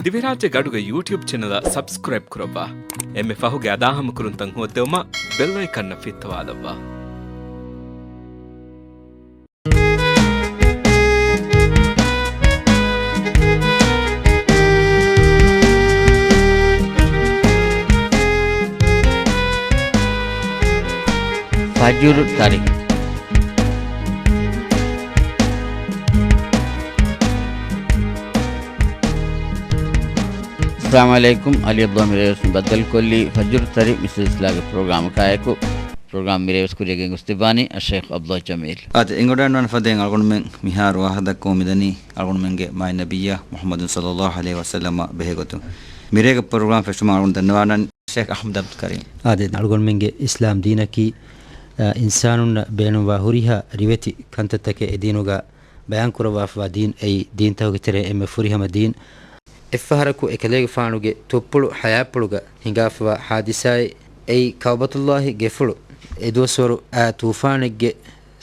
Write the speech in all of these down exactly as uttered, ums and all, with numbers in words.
ދިވެހިރާއްޖޭގެ އަޑުގެ ޔޫޓިއުބް ޗެނަލަށް ސަބްސްކްރައިބް ކުރައްވާ. އެންމެ ފަހުގެ އަދާހަމަކުރުންތައް ހޯއްދެވުމަށް ބެލް އައިކަންއަށް ފިއްތަވާލައްވާ. ފަޖުރު ތަރި. އައްސަލާމު ޢަލައިކުމް. ޢަލީ ޢަބްދުﷲ މިރޭވެސް ބައްދަލުކޮށްލީ ފަޖުރު ތަރި މިސް ސިލްސިލާގެ ޕްރޮގްރާމަކާއެކު. ޕްރޮގްރާމް މިރޭވެސް ކުރިޔަށް ގެންގޮސްދެއްވާނީ އައްޝައިޚް ޢަބްދުﷲ ޖަމީލް. އާދެ، އެނގިވަޑައިގަންނަވާނެ ފަދައިން އަޅުގަނޑުމެން މިހާރު ވާހަކަދައްކަވަމުން މިދަނީ އަޅުގަނޑުމެންގެ މާތް ނަބިއްޔާ މުޙައްމަދު ޞައްލައްލާހު ޢަލައިހި ވަސައްލަމަށް ބެހޭގޮތުން. މިރޭގެ ޕްރޮގްރާމް ފެށުމަށް އަޅުގަނޑު ދަންނަވާނަން ޝޭޚް އަޙްމަދު ޢަބްދުލް ކަރީމް. އާދެ، އަޅުގަނޑުމެންގެ އިސްލާމް ދީނަކީ، އާ، އިންސާނުންނަށް ބޭނުންވާ ހުރިހާ ރިވެތި ކަންތައްތަކެއް އެ ދީނުގަ ބަޔާންކުރައްވާފަވާ ދީން. އެއީ ދީންތަކުގެ ތެރެއިން އެންމެ ފުރިހަމަ ދީން. އެއްފަހަރަކު އެކަލޭގެފާނުގެ ތުއްޕުޅު ޙަޔާތްޕުޅުގަ ހިނގާފަވާ ޙާދިސާއެއް. އެއީ ކަޢުބަތުﷲ ގެފުޅު އެ ދުވަސްވަރު އާ ތޫފާނެއްގެ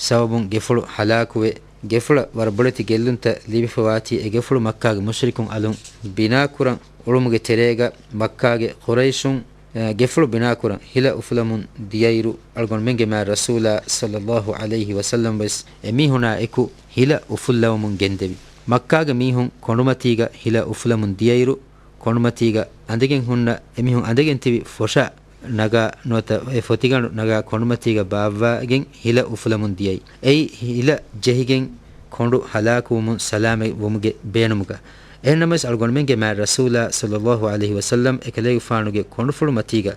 ސަބަބުން ގެފުޅު ހަލާކުވެ، ގެފުޅަށް ވަރަށް ބޮޑެތި ގެއްލުންތައް ލިބިފަވާތީ، އެ ގެފުޅު މައްކާގެ މުޝްރިކުން އަލުން ބިނާކުރަން އުޅުމުގެ ތެރޭގަ މައްކާގެ ޤުރައިޝުން، އަ، ގެފުޅު ބިނާކުރަން ހިލަ އުފުލަމުން ދިޔައިރު، އަޅުގަނޑުމެންގެ މާތް ރަސޫލާ ޞައްލައްލާހު ޢަލައިހި ވަސައްލަމް ވެސް އެމީހުނާ އެކު ހިލަ އުފުއްލަވަމުން ގެންދެވި. މައްކާގެ މީހުން ކޮނޑުމަތީގަ ހިލަ އުފުލަމުން ދިޔައިރު، ކޮނޑުމަތީގަ އަނދެގެން ހުންނަ އެމީހުން އަނދެގެން ތިބި ފޮށާ ނަގާ ނުވަތަ އެ ފޮތިގަނޑު ނަގާ ކޮނޑުމަތީގަ ބާއްވާގެން ހިލަ އުފުލަމުން ދިޔައީ. އެއީ ހިލަ ޖެހިގެން ކޮނޑު ހަލާކުވުމުން ސަލާމަތް ވުމުގެ ބޭނުމުގަ. އެހެންނަމަވެސް، އަޅުގަނޑުމެންގެ މާތް ރަސޫލާ ޞައްލައްލާހު ޢަލައިހި ވަސައްލަމް އެކަލޭގެފާނުގެ ކޮނޑުފުޅު މަތީގަ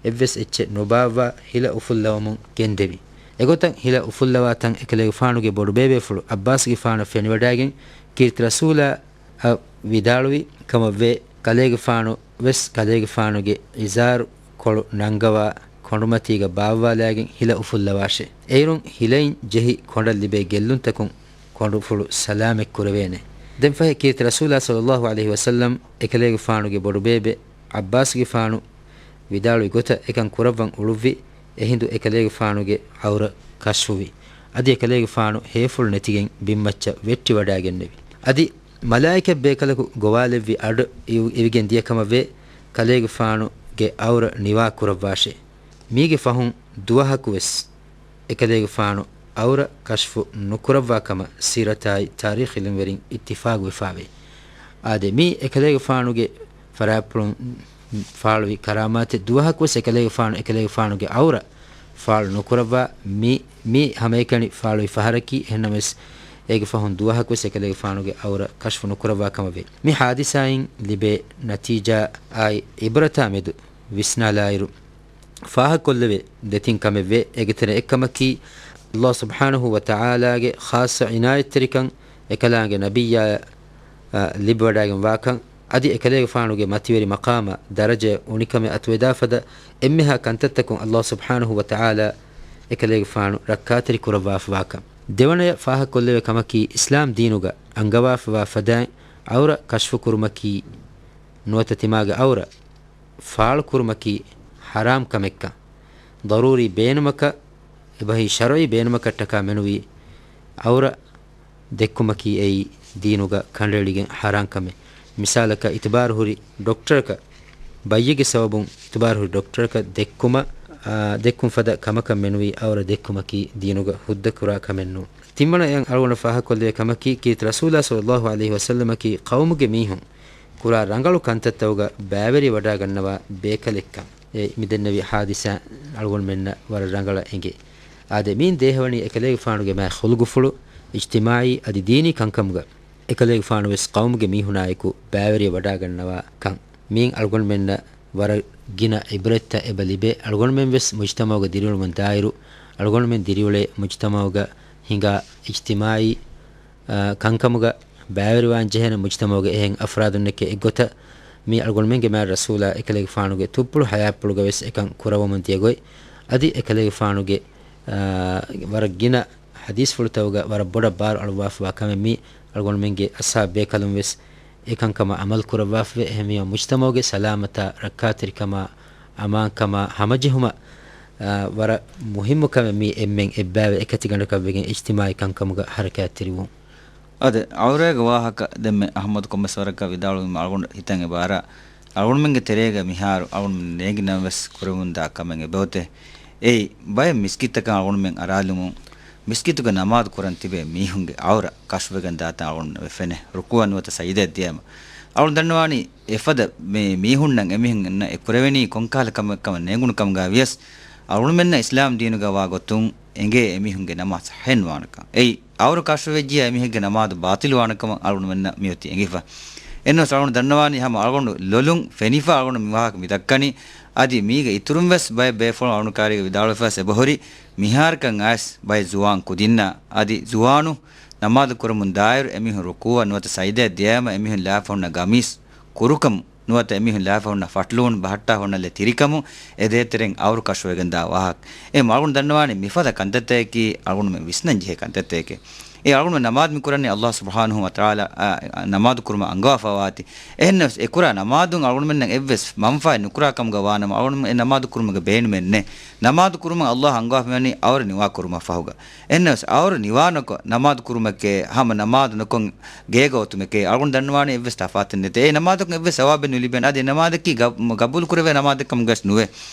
އެއްވެސް އެއްޗެއް ނުބާއްވާ ހިލަ އުފުއްލަވަމުން ގެންދެވި. އެގޮތަށް ހިލަ އުފުއްލަވާ ތަން އެކަލޭގެފާނުގެ ބޮޑުބޭބޭފުޅު ޢައްބާސްގެފާނަށް ފެނިވަޑައިގެން ކީރިތި ރަސޫލާ އަށް ވިދާޅުވި ކަމަށްވޭ، ކަލޭގެފާނު ވެސް ކަލޭގެފާނުގެ އިޒާރު ކޮޅު ނަންގަވާ ކޮނޑުމަތީގަ ބާއްވާލާގެން ހިލަ އުފުއްލަވާށޭ. އޭރުން ހިލައިން ޖެހި ކޮނޑަށް ލިބޭ ގެއްލުންތަކުން ކޮނޑުފުޅު ސަލާމަތް ކުރެވޭނެ. ދެންފަހެ ކީރިތި ރަސޫލާ ޞައްލައްލާހު ޢަލައިހި ވަސައްލަމް އެކަލޭގެފާނުގެ ބޮޑުބޭބެ ޢައްބާސްގެފާނު ވިދާޅުވި ގޮތަށް އެކަން ކުރައްވަން އުޅުއްވި. އެހިނދު އެކަލޭގެފާނުގެ ޢައުރަ ކަޝްފުވި. އަދި އެކަލޭގެފާނު ހޭފުޅު ނެތިގެން ބިންމައްޗަށް ވެއްޓިވަޑައިގެންނެވި. އަދި މަލާއިކަތް ބޭކަލަކު ގޮވާލެއްވި އަޑު އިވް-، އިވިގެން ދިޔަ ކަމަށް ވޭ، ކަލޭގެފާނުގެ ޢައުރަ ނިވާ ކުރައްވާށޭ. މީގެ ފަހުން ދުވަހަކު ވެސް އެކަލޭގެފާނު ޢައުރަ ކަޝްފު ނުކުރައްވާ ކަމަށް ސީރަތާއި ތާރީޚް ޢިލްމުވެރިން އިއްތިފާގުވެފާވޭ. އާދެ، މީ އެކަލޭގެފާނުގެ ފަރާތްޕުޅުން ފާޅުވި ކަރާމާތެއް. ދުވަހަކުވެސް އެކަލޭގެފާނު އެކަލޭގެފާނުގެ ޢައުރަ ފާޅު ނުކުރައްވާ. މި، މީ ހަމައެކަނި ފާޅުވި ފަހަރަކީ، އެހެންނަމަވެސް، އޭގެ ފަހުން ދުވަހަކުވެސް އެކަލޭގެފާނުގެ ޢައުރަ ކަޝްފު ނުކުރައްވާ ކަމަށް ވޭ. މި ޙާދިސާއިން ލިބޭ ނަތީޖާއާއި ޢިބްރަތާ މެދު ވިސްނާލާއިރު، ފާހަގަކޮށްލެވޭ ދެތިން ކަމެއް ވޭ. އޭގެ ތެރެއިން އެއްކަމަކީ، ﷲ ސުބްޙާނަހޫ ވަތަޢާލާގެ ޚާއްޞަ ޢިނާޔަތްތެރިކަން އެކަލާނގެ ނަބިއްޔާއަށް، އަ، ލިބިވަޑައިގެން ވާކަން، އަދި އެކަލޭގެފާނުގެ މަތިވެރި މަޤާމާ ދަރަޖަޔަށް އުނިކަމެއް އަތުވެދާ ފަދަ އެންމެހާ ކަންތައްތަކުން ﷲ ސުބްޙާނަހޫ ވަތަޢާލާ އެކަލޭގެފާނު ރައްކާތެރި ކުރައްވާފަވާކަން. ދެވަނަޔަށް ފާހަގަކޮށްލެވޭ ކަމަކީ، އިސްލާމް ދީނުގަ އަންގަވާފަވާ ފަދައިން ޢައުރަ ކަޝްފު ކުރުމަކީ ނުވަތަ ތިމާގެ ޢައުރަ ފާޅުކުރުމަކީ ޙަރާމް ކަމެއްކަން. ޟަރޫރީ ބޭނުމަކަށް، އެބަހީ ޝަރުޢީ ބޭނުމަކަށްޓަކާ މެނުވީ ޢައުރަ ދެއްކުމަކީ އެއީ ދީނުގަ ކަނޑައެޅިގެން ޙަރާމް ކަމެއް. މިސާލަކަށް، އިތުބާރު ހުރި ޑޮކްޓަރަކަށް، ބައްޔެއްގެ ސަބަބުން އިތުބާރު ހުރި ޑޮކްޓަރަކަށް ދެއްކުމަށް، އާ، ދެއްކުން ފަދަ ކަމަކަށް މެނުވީ ޢައުރަ ދެއްކުމަކީ ދީނުގަ ހުއްދަ ކުރާ ކަމެއް ނޫން. ތިންވަނަ އަށް އަޅުގަނޑަށް ފާހަގަކޮށްލެވޭ ކަމަކީ، ކީރިތި ރަސޫލާ ޞައްލައްލާހު ޢަލައިހި ވަސައްލަމަކީ ޤައުމުގެ މީހުން ކުރާ ރަނގަޅު ކަންތައްތަކުގަ ބައިވެރިވަޑައިގަންނަވާ ބޭކަލެއްކަން. އެ މިދެންނެވި ޙާދިސާ އަޅުގަނޑުމެންނަށް ވަރަށް ރަނގަޅަށް އެނގޭ. އާދެ، މިއިން ދޭހަވަނީ އެކަލޭގެފާނުގެ މާތް ޚުލްޤުފުޅު، އިޖްތިމާޢީ އަދި ދީނީ ކަންކަމުގަ އެކަލޭގެފާނު ވެސް ޤައުމުގެ މީހުނާއެކު ބައިވެރިވަޑައިގަންނަވާ ކަން. މިއިން އަޅުގަނޑުމެންނަށް ވަރަށް ގިނަ ޢިބްރަތްތައް އެބަ ލިބޭ. އަޅުގަނޑުމެން ވެސް މުޖްތަމަޢުގަ ދިރިއުޅުމުން ދާއިރު، އަޅުގަނޑުމެން ދިރިއުޅޭ މުޖްތަމަޢުގަ ހިނގާ އިޖްތިމާޢީ، އާ، ކަންކަމުގަ ބައިވެރިވާން ޖެހޭނެ މުޖްތަމަޢުގެ އެހެން އަފްރާދުންނެކޭ އެއްގޮތަށް މީ އަޅުގަނޑުމެންގެ މާތް ރަސޫލާ އެކަލޭގެފާނުގެ ތުއްޕުޅު ޙަޔާތްޕުޅުގަ ވެސް އެކަން ކުރައްވަމުން ދިޔަ ގޮތް. އަދި އެކަލޭގެފާނުގެ، އާ، ވަރަށް ގިނަ ޙަދީޘްފުޅުތަކުގަ ވަރަށް ބޮޑަށް ބާރު އަޅުއްވާފަވާ ކަމެއް މީ. އަޅުގަނޑުމެންގެ އަޞްޙާބު ބޭކަލުން ވެސް އެކަންކަމަށް ޢަމަލު ކުރައްވާފަވޭ. އެހެންވީމަ މުޖްތަމަޢުގެ ސަލާމަތާ، ރައްކާތެރިކަމާ، އަމާންކަމާ ހަމަޖެހުމަށް، އާ، ވަރަށް މުހިއްމު ކަމެއް މީ އެންމެން އެއްބައިވެ އެކަތިގަނޑަކަށް ވެގެން އިޖްތިމާޢީ ކަންކަމުގަ ޙަރަކާތްތެރިވުން. އަދި އައުރޭގެ ވާހަކަ ދެންމެ އަޙްމަދު ކޮންމެސް ވަރަކަށް ވިދާޅުވީމަ އަޅުގަނޑު ހިތަށް އެބަ އަރާ، އަޅުގަނޑުމެންގެ ތެރޭގަ މިހާރު އަޅުގަނޑު ނޭނގި ނަމަވެސް ކުރެވެމުންދާ ކަމެއް އެބައޮތޭ. އެއީ، ބައެއް މިސްކިތްތަކަށް އަޅުގަނޑުމެން އަރާލުމުން، މިސްކިތުގަ ނަމާދު ކުރަން ތިބޭ މީހުންގެ އައުރަ ކަޝްފުވެގެން ދާތަން އަޅުގަނޑު ފެނޭ، ރުކޫއަށް ނުވަތަ ސަޖިދައަށް ދިޔައިމަ. އަޅުގަނޑު ދަންނަވާނީ، އެފަދަ މީ-، މީހުންނަށް އެމީހުންނަށް އެ ކުރެވެނީ ކޮންކަހަލަ ކަމެއް ކަމަށް ނޭނގުނު ކަމުގަ ވިޔަސް، އަޅުގަނޑުމެންނަށް އިސްލާމް ދީނުގަ ވާ ގޮތުން އެނގޭ އެމީހުންގެ ނަމާދު ޞައްޙައެއް ނުވާނެކަން. އެއީ، އައުރަ ކަޝްފުވެއްޖިޔާ އެމީހެއްގެ ނަމާދު ބާޠިލު ވާނެކަމަށް އަޅުގަނޑުމެންނަށް މިއޮތީ އެނގިފަ. އެހެންނަމަވެސް އަޅުގަނޑު ދަންނަވާނީ ހަމަ އަޅުގަނޑު ލޮލުން ފެނިފަ އަޅުގަނޑު މި ވާހަކަ މި ދައްކަނީ. އަދި މީގެ އިތުރުން ވެސް ބައެއް ބޭފުޅުން އަޅުގަނޑު ކާރީގަ ވިދާޅުވެފަ ވެސް އެބަހުރި، މިހާރަކަށް އައިސް ބައެއް ޒުވާން ކުދިންނާ އަދި ޒުވާނު ނަމާދު ކުރަމުން ދާއިރު އެމީހުން ރުކޫއަށް ނުވަތަ ސަޖިދައަށް ދިޔައިމަ އެމީހުން ލާފަ ހުންނަ ގަމީސް ކުރުކަމުން ނުވަތަ އެމީހުން ލާފަ ހުންނަ ފަޓްލޫން ބަހައްޓާ ހުންނަ ލެ ތިރިކަމުން އެ ދޭތެރެއިން އައުރު ކަޝުވެގެން ދާ ވާހަކަ. އެ އަޅުގަނޑު ދަންނަވާނީ މިފަދަ ކަންތައްތަކަކީ އަޅުގަނޑުމެން ވިސްނަން ޖެހޭ ކަންތައްތަކެކޭ. އެ އަޅުގަނޑުމެން ނަމާދު މި ކުރަނީ އައްލާހު ސުބްޙާނަހު ވަ ތަޢާލާ، އާ، ނަމާދު ކުރުމަށް އަންގަވާފައިވާތީ. އެހެންނަމަވެސް އެ ކުރާ ނަމާދުން އަޅުގަނޑުމެންނަށް އެއްވެސް މަންފާއެއް ނުކުރާ ކަމުގަ ވާނަމަ އަޅުގަނޑުމެން އެ ނަމާދު ކުރުމުގެ ބޭނުމެއް ނެތް. ނަމާދު ކުރުމަށް އައްލާހު އަންގަވާފައިވަނީ އައުރު ނިވާ ކުރުމަށް ފަހުގަ. އެހެންނަމަވެސް އައުރު ނިވާ ނުކޮށް ނަމާދު ކުރުމެކޭ، ހަމަ ނަމާދު ނުކޮށް ގޭގަ އޮތުމެކޭ، އަޅުގަނޑު ދަންނަވާނީ އެއްވެސް ތަފާތެއް ނެތޭ. އެ ނަމާދަކުން އެއްވެސް ސަވާބެއް ނުލިބޭނެ. އަދި އެ ނަމާދަކީ ގަ-، ގަބޫލު ކުރެވޭ ނަމާދެއް ކަމުގަވެސް ނުވޭ.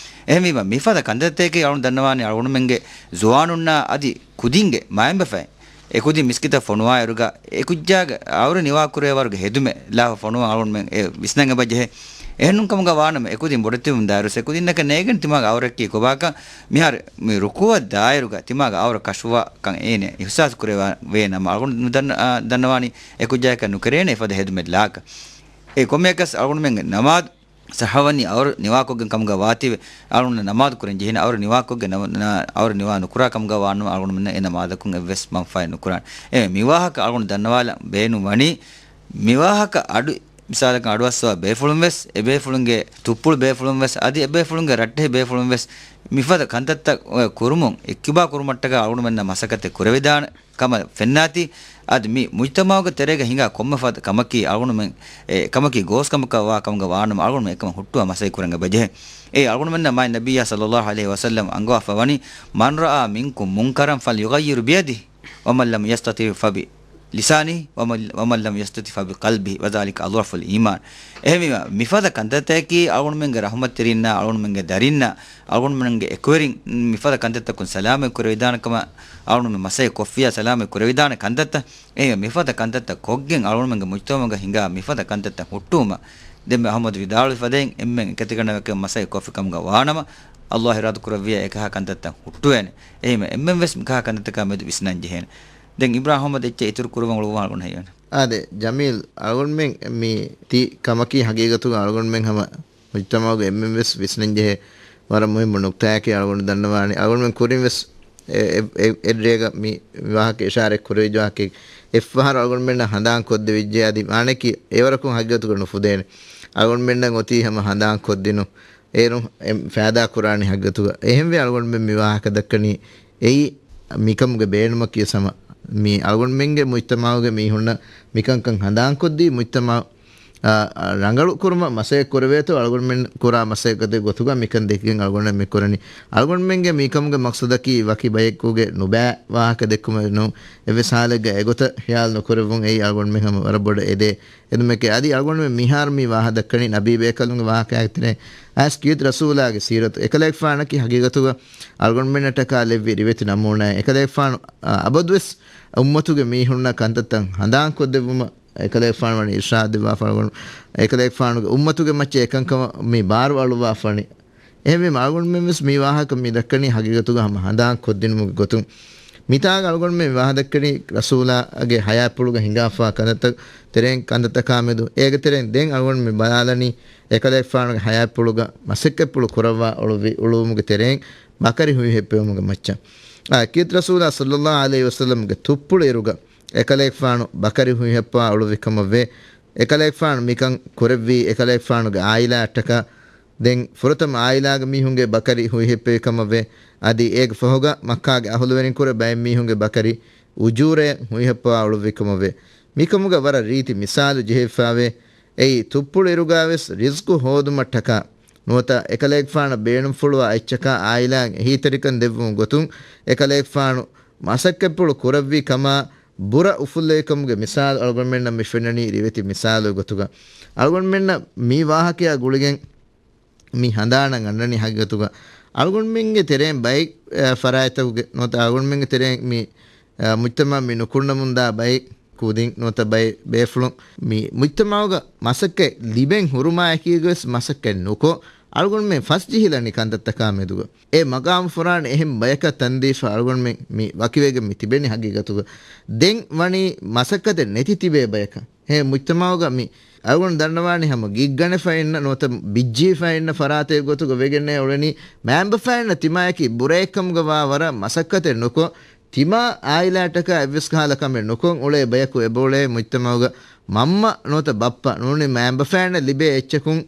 އެހެންވީމަ، މިފަދަ ކަންތައްތަކެކޭ އަޅުގަނޑު ދަންނަވާނީ އަޅުގަނޑުމެންގެ ޒުވާނުންނާ އަދި ކުދިންގެ މައިންބަފައިން އެކުދިން މިސްކިތަށް ފޮނުވާއިރުގަ، އެކުއްޖާގެ އައުރަ ނިވާކުރޭ ވަރުގެ ހެދުމެއް ލާފަ ފޮނުވާ އަޅުގަނޑުމެން އެ ވިސްނަން އެބަ ޖެހޭ. އެހެންނޫން ކަމުގަ ވާނަމަ، އެކުދިން ބޮޑެތިވުމުން ދާއިރުވެސް އެކުދިންނަކަށް ނޭގެން ތިމާގެ އައުރަކީ ކޮބާކަން މިހާރު މި ރުކޫއަށް ދާއިރުގަ ތިމާގެ އައުރަ ކަޝުވާކަން އޭނެ އިޙްސާސް ކުރެވޭ ނަމަ، އަޅުގަނޑު ނުދަން-، އާ، ދަންނަވާނީ އެކުއްޖާއަކަށް ނުކެރޭނެ އެފަދަ ހެދުމެއް ލާކަށް. އެ ކޮންމެއަކަސް އަޅުގަނޑުމެންގެ ނަމާދު ސައްޙަވަނީ އައުރު ނިވާކޮށްގެން ކަމުގަ ވާތީވެ، އަޅުގަނޑު ނަމާދު ކުރަން ޖެހޭނެ އައުރު ނިވާކޮށްގެން ނަމ-، ނަ-، އައުރު ނިވާ ނުކުރާ ކަމުގަ ވާނަމަ އަޅުގަނޑުމެންނަށް އެ ނަމާދަކުން އެއްވެސް މަންފާއެއް ނުކުރާނެ. އެ މިވާހަކަ އަޅުގަނޑު ދަންނަވާލަން ބޭނުން ވަނީ، މިވާހަކަ އަޑު މިސާލަކަށް އަޑުއައްސަވާ ބޭފުޅުން ވެސް، އެ ބޭފުޅުންގެ ތުއްޕުޅު ބޭފުޅުން ވެސް، އަދި އެ ބޭފުޅުންގެ ރައްޓެހި ބޭފުޅުން ވެސް މިފަދަ ކަންތައްތައް ކުރުމުން އިއްތިބާ ކުރުމަށްޓަކާ އަޅުގަނޑުމެންނަށް މަސައްކަތެއް ކުރެވިދާނެ ކަމަށް ފެންނާތީ، އަދި މި މުޖްތަމަޢުގެ ތެރޭގަ ހިނގާ ކޮންމެ ފަދަ ކަމަކީ އަޅުގަނޑުމެން، އެ، ކަމަކީ ގޯސް ކަމަކަށް ވާ ކަމުގަ ވާނަމަ އަޅުގަނޑުމެން އެކަމަށް ހުއްޓުވާ މަސައްކަތް ކުރަން އެބަޖެހޭ. އެ އަޅުގަނޑުމެންނަށް މާތް ނަބިއްޔާ ޞައްލައްލާހު ޢަލައިހި ވަސައްލަމް އަންގަވާފަ ވަނީ، "من رأى منكم منكرا فليغيره بيده، ومن لم يستطع فبلسانه، ومن، ومن لم يستطع فبقلبه، وذلك أضعف الإيمان." އެހެންވީމަ، މިފަދަ ކަންތައްތަކަކީ އަޅުގަނޑުމެންގެ ރަޙުމަތްތެރިންނާ، އަޅުގަނޑުމެންގެ ދަރިންނާ، އަޅުގަނޑުމެންގެ އެކުވެރިން މިފަދަ ކަންތައްތަކުން ސަލާމަތް ކުރެވިދާނެ ކަމަށް އަޅުގަނޑުމެން މަސައްކަތް ކޮށްފިއްޔާ ސަލާމަތް ކުރެވިދާނެ ކަންތައްތައް. އެހެންވެ، މިފަދަ ކަންތައްތައް ކޮށްގެން އަޅުގަނޑުމެންގެ މުޖްތަމަޢުގަ ހިނގާ މިފަދަ ކަންތައްތައް ހުއްޓުވުމަށް ދެންމެ އަޙްމަދު ވިދާޅުވި ފަދައިން އެންމެން އެކަތިގަނޑަކަށް މަސައްކަތް ކޮށްފި ކަމުގަ ވާނަމަ، އައްލާހު އިރާދަ ކުރެއްވިއްޔާ އެކަހަލަ ކަންތައްތައް ހުއްޓުވޭނެ. އެހެންވެ، އެންމެން ވެސް މިކަހަލަ ކަންތައްތަކާ މެދު ވިސްނަން ޖެހޭނެ. ދެން އިބްރާހިމް އަޙްމަދު އެއްޗެއް އިތުރު ކުރުވަން އުޅުއްވާ އަޅުގަނޑު ހައްޔާނެ. އާދެ، ޖަމީލް، އަޅުގަނޑުމެން މި ތި ކަމަކީ ހަގީގަތުގަ އަޅުގަނޑުމެން ހަމަ މުޖްތަމަޢުގެ އެންމެން ވެސް ވިސްނަން ޖެހޭ ވަރަށް މުހިއްމު ނުކްތާއެކޭ. އަޅުގަނޑު ދަންނަވާނީ، އަޅުގަނޑުމެން ކުރިން ވެސް އެ، އެ، އެ، އެއްރޭގަ މި ވާހަކަ އިޝާރަތް ކުރެވިއްޖެ ވާހަކައެއް އެއްފަހަރު އަޅުގަނޑުމެންނަށް ހަނދާން ކޮށްދެވިއްޖެ. އަދި މާނައަކީ އެވަރަކުން ހަގީގަތުގަ ނުފުދޭނެ. އަޅުގަނޑުމެންނަށް އޮތީ ހަމަ ހަނދާން ކޮށްދިނުން. އޭރުން އެ ފައިދާ ކުރާނީ ހަގީގަތުގަ. އެހެންވެ އަޅުގަނޑުމެން މި ވާހަކަ ދައްކަނީ އެއީ މިކަމުގެ ބޭނުމަކީ ސަމަ މި އަޅުގަނޑުމެންގެ މުޖްތަމަޢުގެ މީހުންނަށް މިކަންކަން ހަނދާންކޮށްދީ މުޖްތަމަޢު އާ، ރަނގަޅު ކުރުމަށް މަސައްކަތް ކުރެވޭތޯ އަޅުގަނޑުމެން ކުރާ މަސައްކަތެއް ގޮތުގަ މިކަން ދެކިގެން އަޅުގަނޑުމެން މި ކުރަނީ. އަޅުގަނޑުމެންގެ މިކަމުގެ މަޤްޞަދަކީ ވަކި ބަޔަކުގެ ނުބައި ވާހަކަ ދެއްކުމެއް ނޫން. އެއްވެސް ހާލެއްގަ އެގޮތަށް ޚިޔާލު ނުކުރެއްވުން އެއީ އަޅުގަނޑުމެން ހަމަ ވަރަށް ބޮޑަށް އެދޭ އެދުމެކޭ. އަދި އަޅުގަނޑުމެން މިހާރު މި ވާހަކަ ދައްކަނީ ނަބީ ބޭކަލުންގެ ވާހަކައާގެ ތެރޭ އައިސް ކީރިތި ރަސޫލާގެ ސީރަތު. އެކަލޭގެފާނަކީ ހަގީގަތުގަ އަޅުގަނޑުމެންނަށްޓަކާ ލެއްވި ރިވެތި ނަމޫނާއެއް. އެކަލޭގެފާނު، އަ، އަބަދުވެސް އުއްމަތުގެ މީހުންނަށް ކަންތައްތައް ހަނދާންކޮށްދެއްވުމަށް އެކަލޭގެފާނު ވަނީ އިރްޝާދު ދެއްވާފަ އަޅުގަނޑު، އެކަލޭގެފާނުގެ އުއްމަތުގެ މައްޗަށް އެކަންކަމަށް މި ބާރު އަޅުއްވާފަ ވަނީ. އެހެންވީމަ އަޅުގަނޑުމެން ވެސް މި ވާހަކަ މި ދައްކަނީ ހަގީގަތުގަ ހަމަ ހަނދާން ކޮށްދިނުމުގެ ގޮތުން. މިތާގަ އަޅުގަނޑުމެން މި ވާހަ ދައްކަނީ ރަސޫލާގެ ހަޔާތްޕުޅުގަ ހިނގާފާ ކަންތައްތައް ތެރެއިން ކަންތައްތަކާ މެދު. އޭގެ ތެރެއިން ދެން އަޅުގަނޑު މި ބަލާލަނީ އެކަލޭގެފާނުގެ ހަޔާތްޕުޅުގަ މަސައްކަތްޕުޅު ކުރައްވާ އުޅުއްވި އުޅުއްވުމުގެ ތެރެއިން ބަކަރި ހުއިހިއްޕެވުމުގެ މައްޗަށް. އާ، ކީރިތި ރަސޫލާ ޞައްލައްލާހު ޢަލައިހި ވަސައްލަމްގެ ތުއްޕުޅު އިރުގަ އެކަލޭގެފާނު ބަކަރި ހުއިހިއްޕާ އުޅުއްވި ކަމަށްވޭ. އެކަލޭގެފާނު މިކަން ކުރެއްވީ އެކަލޭގެފާނުގެ އާއިލާއަށްޓަކާ. ދެން ފުރަތަމަ އާއިލާގެ މީހުންގެ ބަކަރި ހުއިހިއްޕެވި ކަމަށްވޭ. އަދި އޭގެ ފަހުގަ މައްކާގެ އަހުލުވެރިންކުރެ ބައެއް މީހުންގެ ބަކަރި އުޖޫރަޔަށް ހުއިހިއްޕާ އުޅުއްވި ކަމަށްވޭ. މިކަމުގަ ވަރަށް ރީތި މިސާލު ޖެހިފާވޭ. އެއީ، ތުއްޕުޅު އިރުގަ ވެސް ރިޒްޤު ހޯދުމަށްޓަކާ ނުވަތަ އެކަލޭގެފާނަށް ބޭނުންފުޅުވާ އެއްޗަކާ އާއިލާއިން އެހީތެރިކަން ދެއްވުމުގެ ގޮތުން އެކަލޭގެފާނު މަސައްކަތްޕުޅު ކުރެއްވި ކަމާ ބުރަ އުފުއްލެވިކަމުގެ މިސާލު އަޅުގަނޑުމެންނަށް މި ފެންނަނީ ރިވެތި މިސާލު ގޮތުގަ. އަޅުގަނޑުމެންނަށް މި ވާހަކަޔާ ގުޅިގެން މި ހަނދާނަށް އަންނަނީ ހަގީގަތުގަ އަޅުގަނޑުމެންގެ ތެރެއިން ބައެއް، އަ، ފަރާތްތަކުގެ ނުވަތަ އަޅުގަނޑުމެންގެ ތެރެއިން މި، އަ، މުޖްތަމަޢަށް މި ނުކުންނަމުންދާ ބައެއް ކުދިން ނުވަތަ ބައެއް ބޭފުޅުން މި މުޖްތަމަޢުގަ މަސައްކަތް ލިބެން ހުރުމާ އެކީގަވެސް މަސައްކަތް ނުކޮށް، އަޅުގަނޑުމެން ފަސްޖެހިލަނީ ކަންތައްތަކާ މެދުގަ. އެ މަގާމު ފުރާނެ އެހެން ބަޔަކަށް ތަންދީފަ އަޅުގަނޑުމެން މި ވަކިވެގެން މި ތިބެނީ ހަގީގަތުގަ. ދެން ވަނީ މަސައްކަތެއް ނެތި ތިބޭ ބަޔަކަށް. ހޭ މުޖްތަމަޢުގަ މި އަޅުގަނޑު ދަންނަވާނީ ހަމަ ގިގްގަނެފައިންނަށް ނުވަތަ ބިއްޖިފައިންނަށް ފަރާތެއް ގޮތުގަ ވެގެންނޭ އުޅެނީ. މައިންބަފައިންނަށް ތިމާޔަކީ ބުރައެއްކަމުގަ ވާ ވަރަށް މަސައްކަތެއް ނުކޮށް، ތިމާ އާއިލާއަށްޓަކާ އެއްވެސް ކަހަލަ ކަމެއް ނުކޮށް އުޅޭ ބަޔަކު އެބައުޅޭ މުޖްތަމަޢުގަ. މަންމަ ނުވަތަ ބައްޕަ ނޫނީ މައިންބަފައިންނަށް ލިބޭ އެއްޗަކުން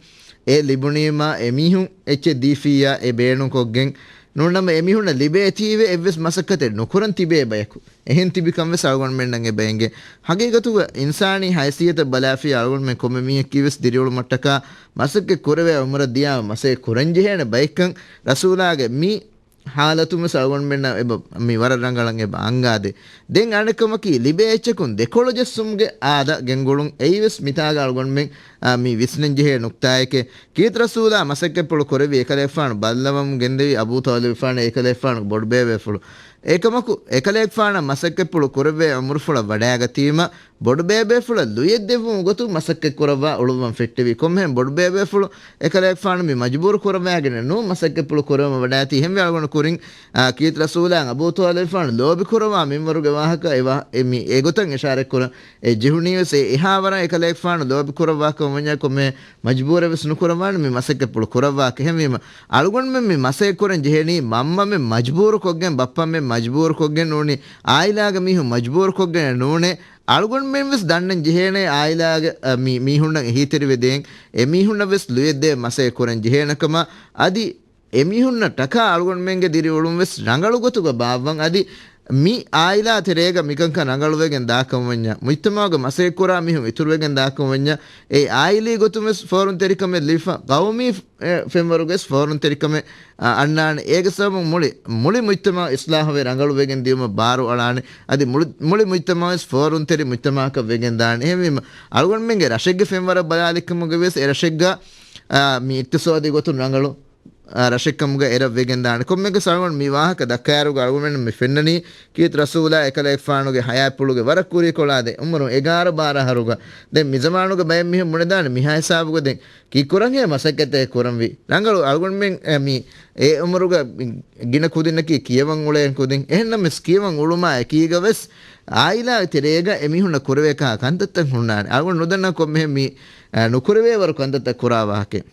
އެ ލިބުނީމާ އެމީހުން އެއްޗެއް ދީފިއްޔާ އެ ބޭނުންކޮށްގެން. ނޫންނަމަ އެމީހުންނަށް ލިބޭތީވެ އެއްވެސް މަސައްކަތެއް ނުކުރަން ތިބޭ ބަޔަކު. އެހެން ތިބިކަން ވެސް އަޅުގަނޑުމެންނަށް އެބަ އެނގޭ. ހަގީގަތުގަ އިންސާނީ ހައިސިއްޔަތަށް ބަލާފިއްޔާ އަޅުގަނޑުމެން ކޮންމެ މީހަކީ ވެސް ދިރިއުޅުމަށްޓަކާ މަސައްކަތް ކުރެވޭ އުމުރަށް ދިޔާމަ މަސައްކަތް ކުރަންޖެހޭނެ ބައެއްކަން ރަސޫލާގެ މި ހާލަތުން ވެސް އަޅުގަނޑުމެންނަށް އެބަ، މި ވަރަށް ރަނގަޅަށް އެބަ އަންގާދޭ. ދެން އަނެއްކަމަކީ، ލިބޭ އެއްޗަކުން ދެކޮޅު ޖެއްސުމުގެ އާދަ ގެންގުޅުން. އެއީވެސް މިތާގަ އަޅުގަނޑުމެން، އާ، މި ވިސްނަންޖެހޭ ނުކްތާއެކޭ. ކީރިތި ރަސޫލާ މަސައްކަތްޕުޅު ކުރެއްވި އެކަލޭގެފާނު ބައްލަވަމުން ގެންދެވި އަބޫ ޠާލިބުފާނު އެކަލޭގެފާނުގެ ބޮޑުބޭބޭފުޅު. އެކަމަކު، އެކަލޭގެފާނަށް މަސައްކަތްޕުޅު ކުރެއްވޭ އުމުރުފުޅަށް ވަޑާގަތީމަ، ބޮޑުބޭބޭފުޅަށް ލުޔެއްދެއްވުމުގެ ގޮތުން މަސައްކަތް ކުރައްވާ އުޅުއްވަން ފެއްޓެވި. ކޮންމެހެން ބޮޑުބޭބޭފުޅު އެކަލޭގެފާނު މި މަޖުބޫރު ކުރައްވާގެނެއް ނޫން މަސައްކަތްޕުޅު ކުރެވުމަށް ވަޑާތީ. އެހެންވެ އަޅުގަނޑު ކުރިން، އާ، ކީރިތި ރަސޫލާ އަބޫ ޠާލިބުފާނު ލޯބި ކުރައްވާ މިންވަރުގެ ވާހަކަ އެ ވާ-، އެ މި އެގޮތަށް އިޝާރަތް ކުރަން އެ ޖެހުނީވެސް އެ އެހާ ވަރަށް އެކަލޭގެފާނު ލޯބި ކުރައްވާކަމަށް ވަންޏާ ކޮންމެ މަޖުބޫރެއް ވެސް ނުކުރައްވާނެ މި މަސައްކަތްޕުޅު ކުރައްވާކަށް. އެހެންވީމަ، އަޅުގަނޑުމެން މި މަސައްކަތް ކުރަން ޖެހެނީ މަންމަމެން މަޖުބޫރުކޮށްގެން، ބައްޕަމެން މަޖުބޫރުކޮށްގެން ނޫނީ، އާއިލާގެ މީހުން މަޖުބޫރުކޮށްގެން ނޫނޭ. އަޅުގަނޑުމެން ވެސް ދަންނަން ޖެހޭނޭ އާއިލާގެ، އަ، މި މީހުންނަށް އެހީތެރިވެދޭން، އެ މީހުންނަށް ވެސް ލުޔެއްދޭ މަސައްކަތް ކުރަން ޖެހޭނެ ކަމަށް. އަދި އެ މީހުންނަށް ޓަކާ އަޅުގަނޑުމެންގެ ދިރިއުޅުން ވެސް ރަނގަޅު ގޮތުގަ ބާއްވަން. އަދި މި އާއިލާ ތެރޭގަ މިކަންކަން ރަނގަޅުވެގެން ދާކަމަށް ވަންޏާ، މުޖްތަމަޢުގަ މަސައްކަތް ކުރާ މީހުން އިތުރުވެގެން ދާކަމަށް ވަންޏާ، އެ އާއިލީ ގޮތުން ވެސް ފޯރުންތެރިކަމެއް ލިބިފަ، ޤައުމީ، އެ، ފެންވަރުގަ ވެސް ފޯރުންތެރިކަމެއް، އަ، އަންނާނެ. އޭގެ ސަބަބުން މުޅި، މުޅި މުޖްތަމަޢު އިޞްލާޙުވެ ރަނގަޅުވެގެން ދިޔުމަށް ބާރު އަޅާނެ. އަދި މުޅި، މުޅި މުޖްތަމަޢު ވެސް ފޯރުންތެރި މުޖްތަމަޢަކަށް ވެގެން ދާނެ. އެހެންވީމަ، އަޅުގަނޑުމެންގެ ރަށެއްގެ ފެންވަރަށް ބަލާލިކަމުގަ ވެސް އެ ރަށެއްގަ، އާ، މި އިޤްތިޞާދީ ގޮތުން ރަނގަޅު އާ، ރަށެއްކަމުގަ އެރަށް ވެގެންދާނެ. ކޮންމެއަކަސް އަޅުގަނޑު މި ވާހަކަ ދައްކާއިރުގަ އަޅުގަނޑުމެންނަށް މި ފެންނަނީ، ކީރިތި ރަސޫލާ އެކަލޭގެފާނުގެ ޙަޔާތްޕުޅުގެ ވަރަށް ކުރީކޮޅާ ދެ އުމުރުން އެގާރަ ބާރަ އަހަރުގަ. ދެން މިޒަމާނުގަ ބައެއް މީހުން ބުނެދާނެ މިހާ ހިސާބުގަ ދެން ކީއްކުރަންހޭ މަސައްކަތެއް ކުރަންވީ. ރަނގަޅު އަޅުގަނޑުމެން، އެ، މި އެ އުމުރުގަ ގިނަ ކުދިންނަކީ ކިޔަވަން އުޅޭ ކުދިން. އެހެންނަމަވެސް ކިޔަވަން އުޅުމާ އެކީގަ ވެސް އާއިލާ ތެރޭގަ އެމީހުންނަށް ކުރެވޭކަހަލަ ކަންތައްތައް ހުންނާނެ. އަޅުގަނޑު ނުދަންނަ ކޮންމެހެން މި، އެ، ނުކުރެވޭވަރު ކަންތައްތައް ކުރާ ވާހަކައެއް.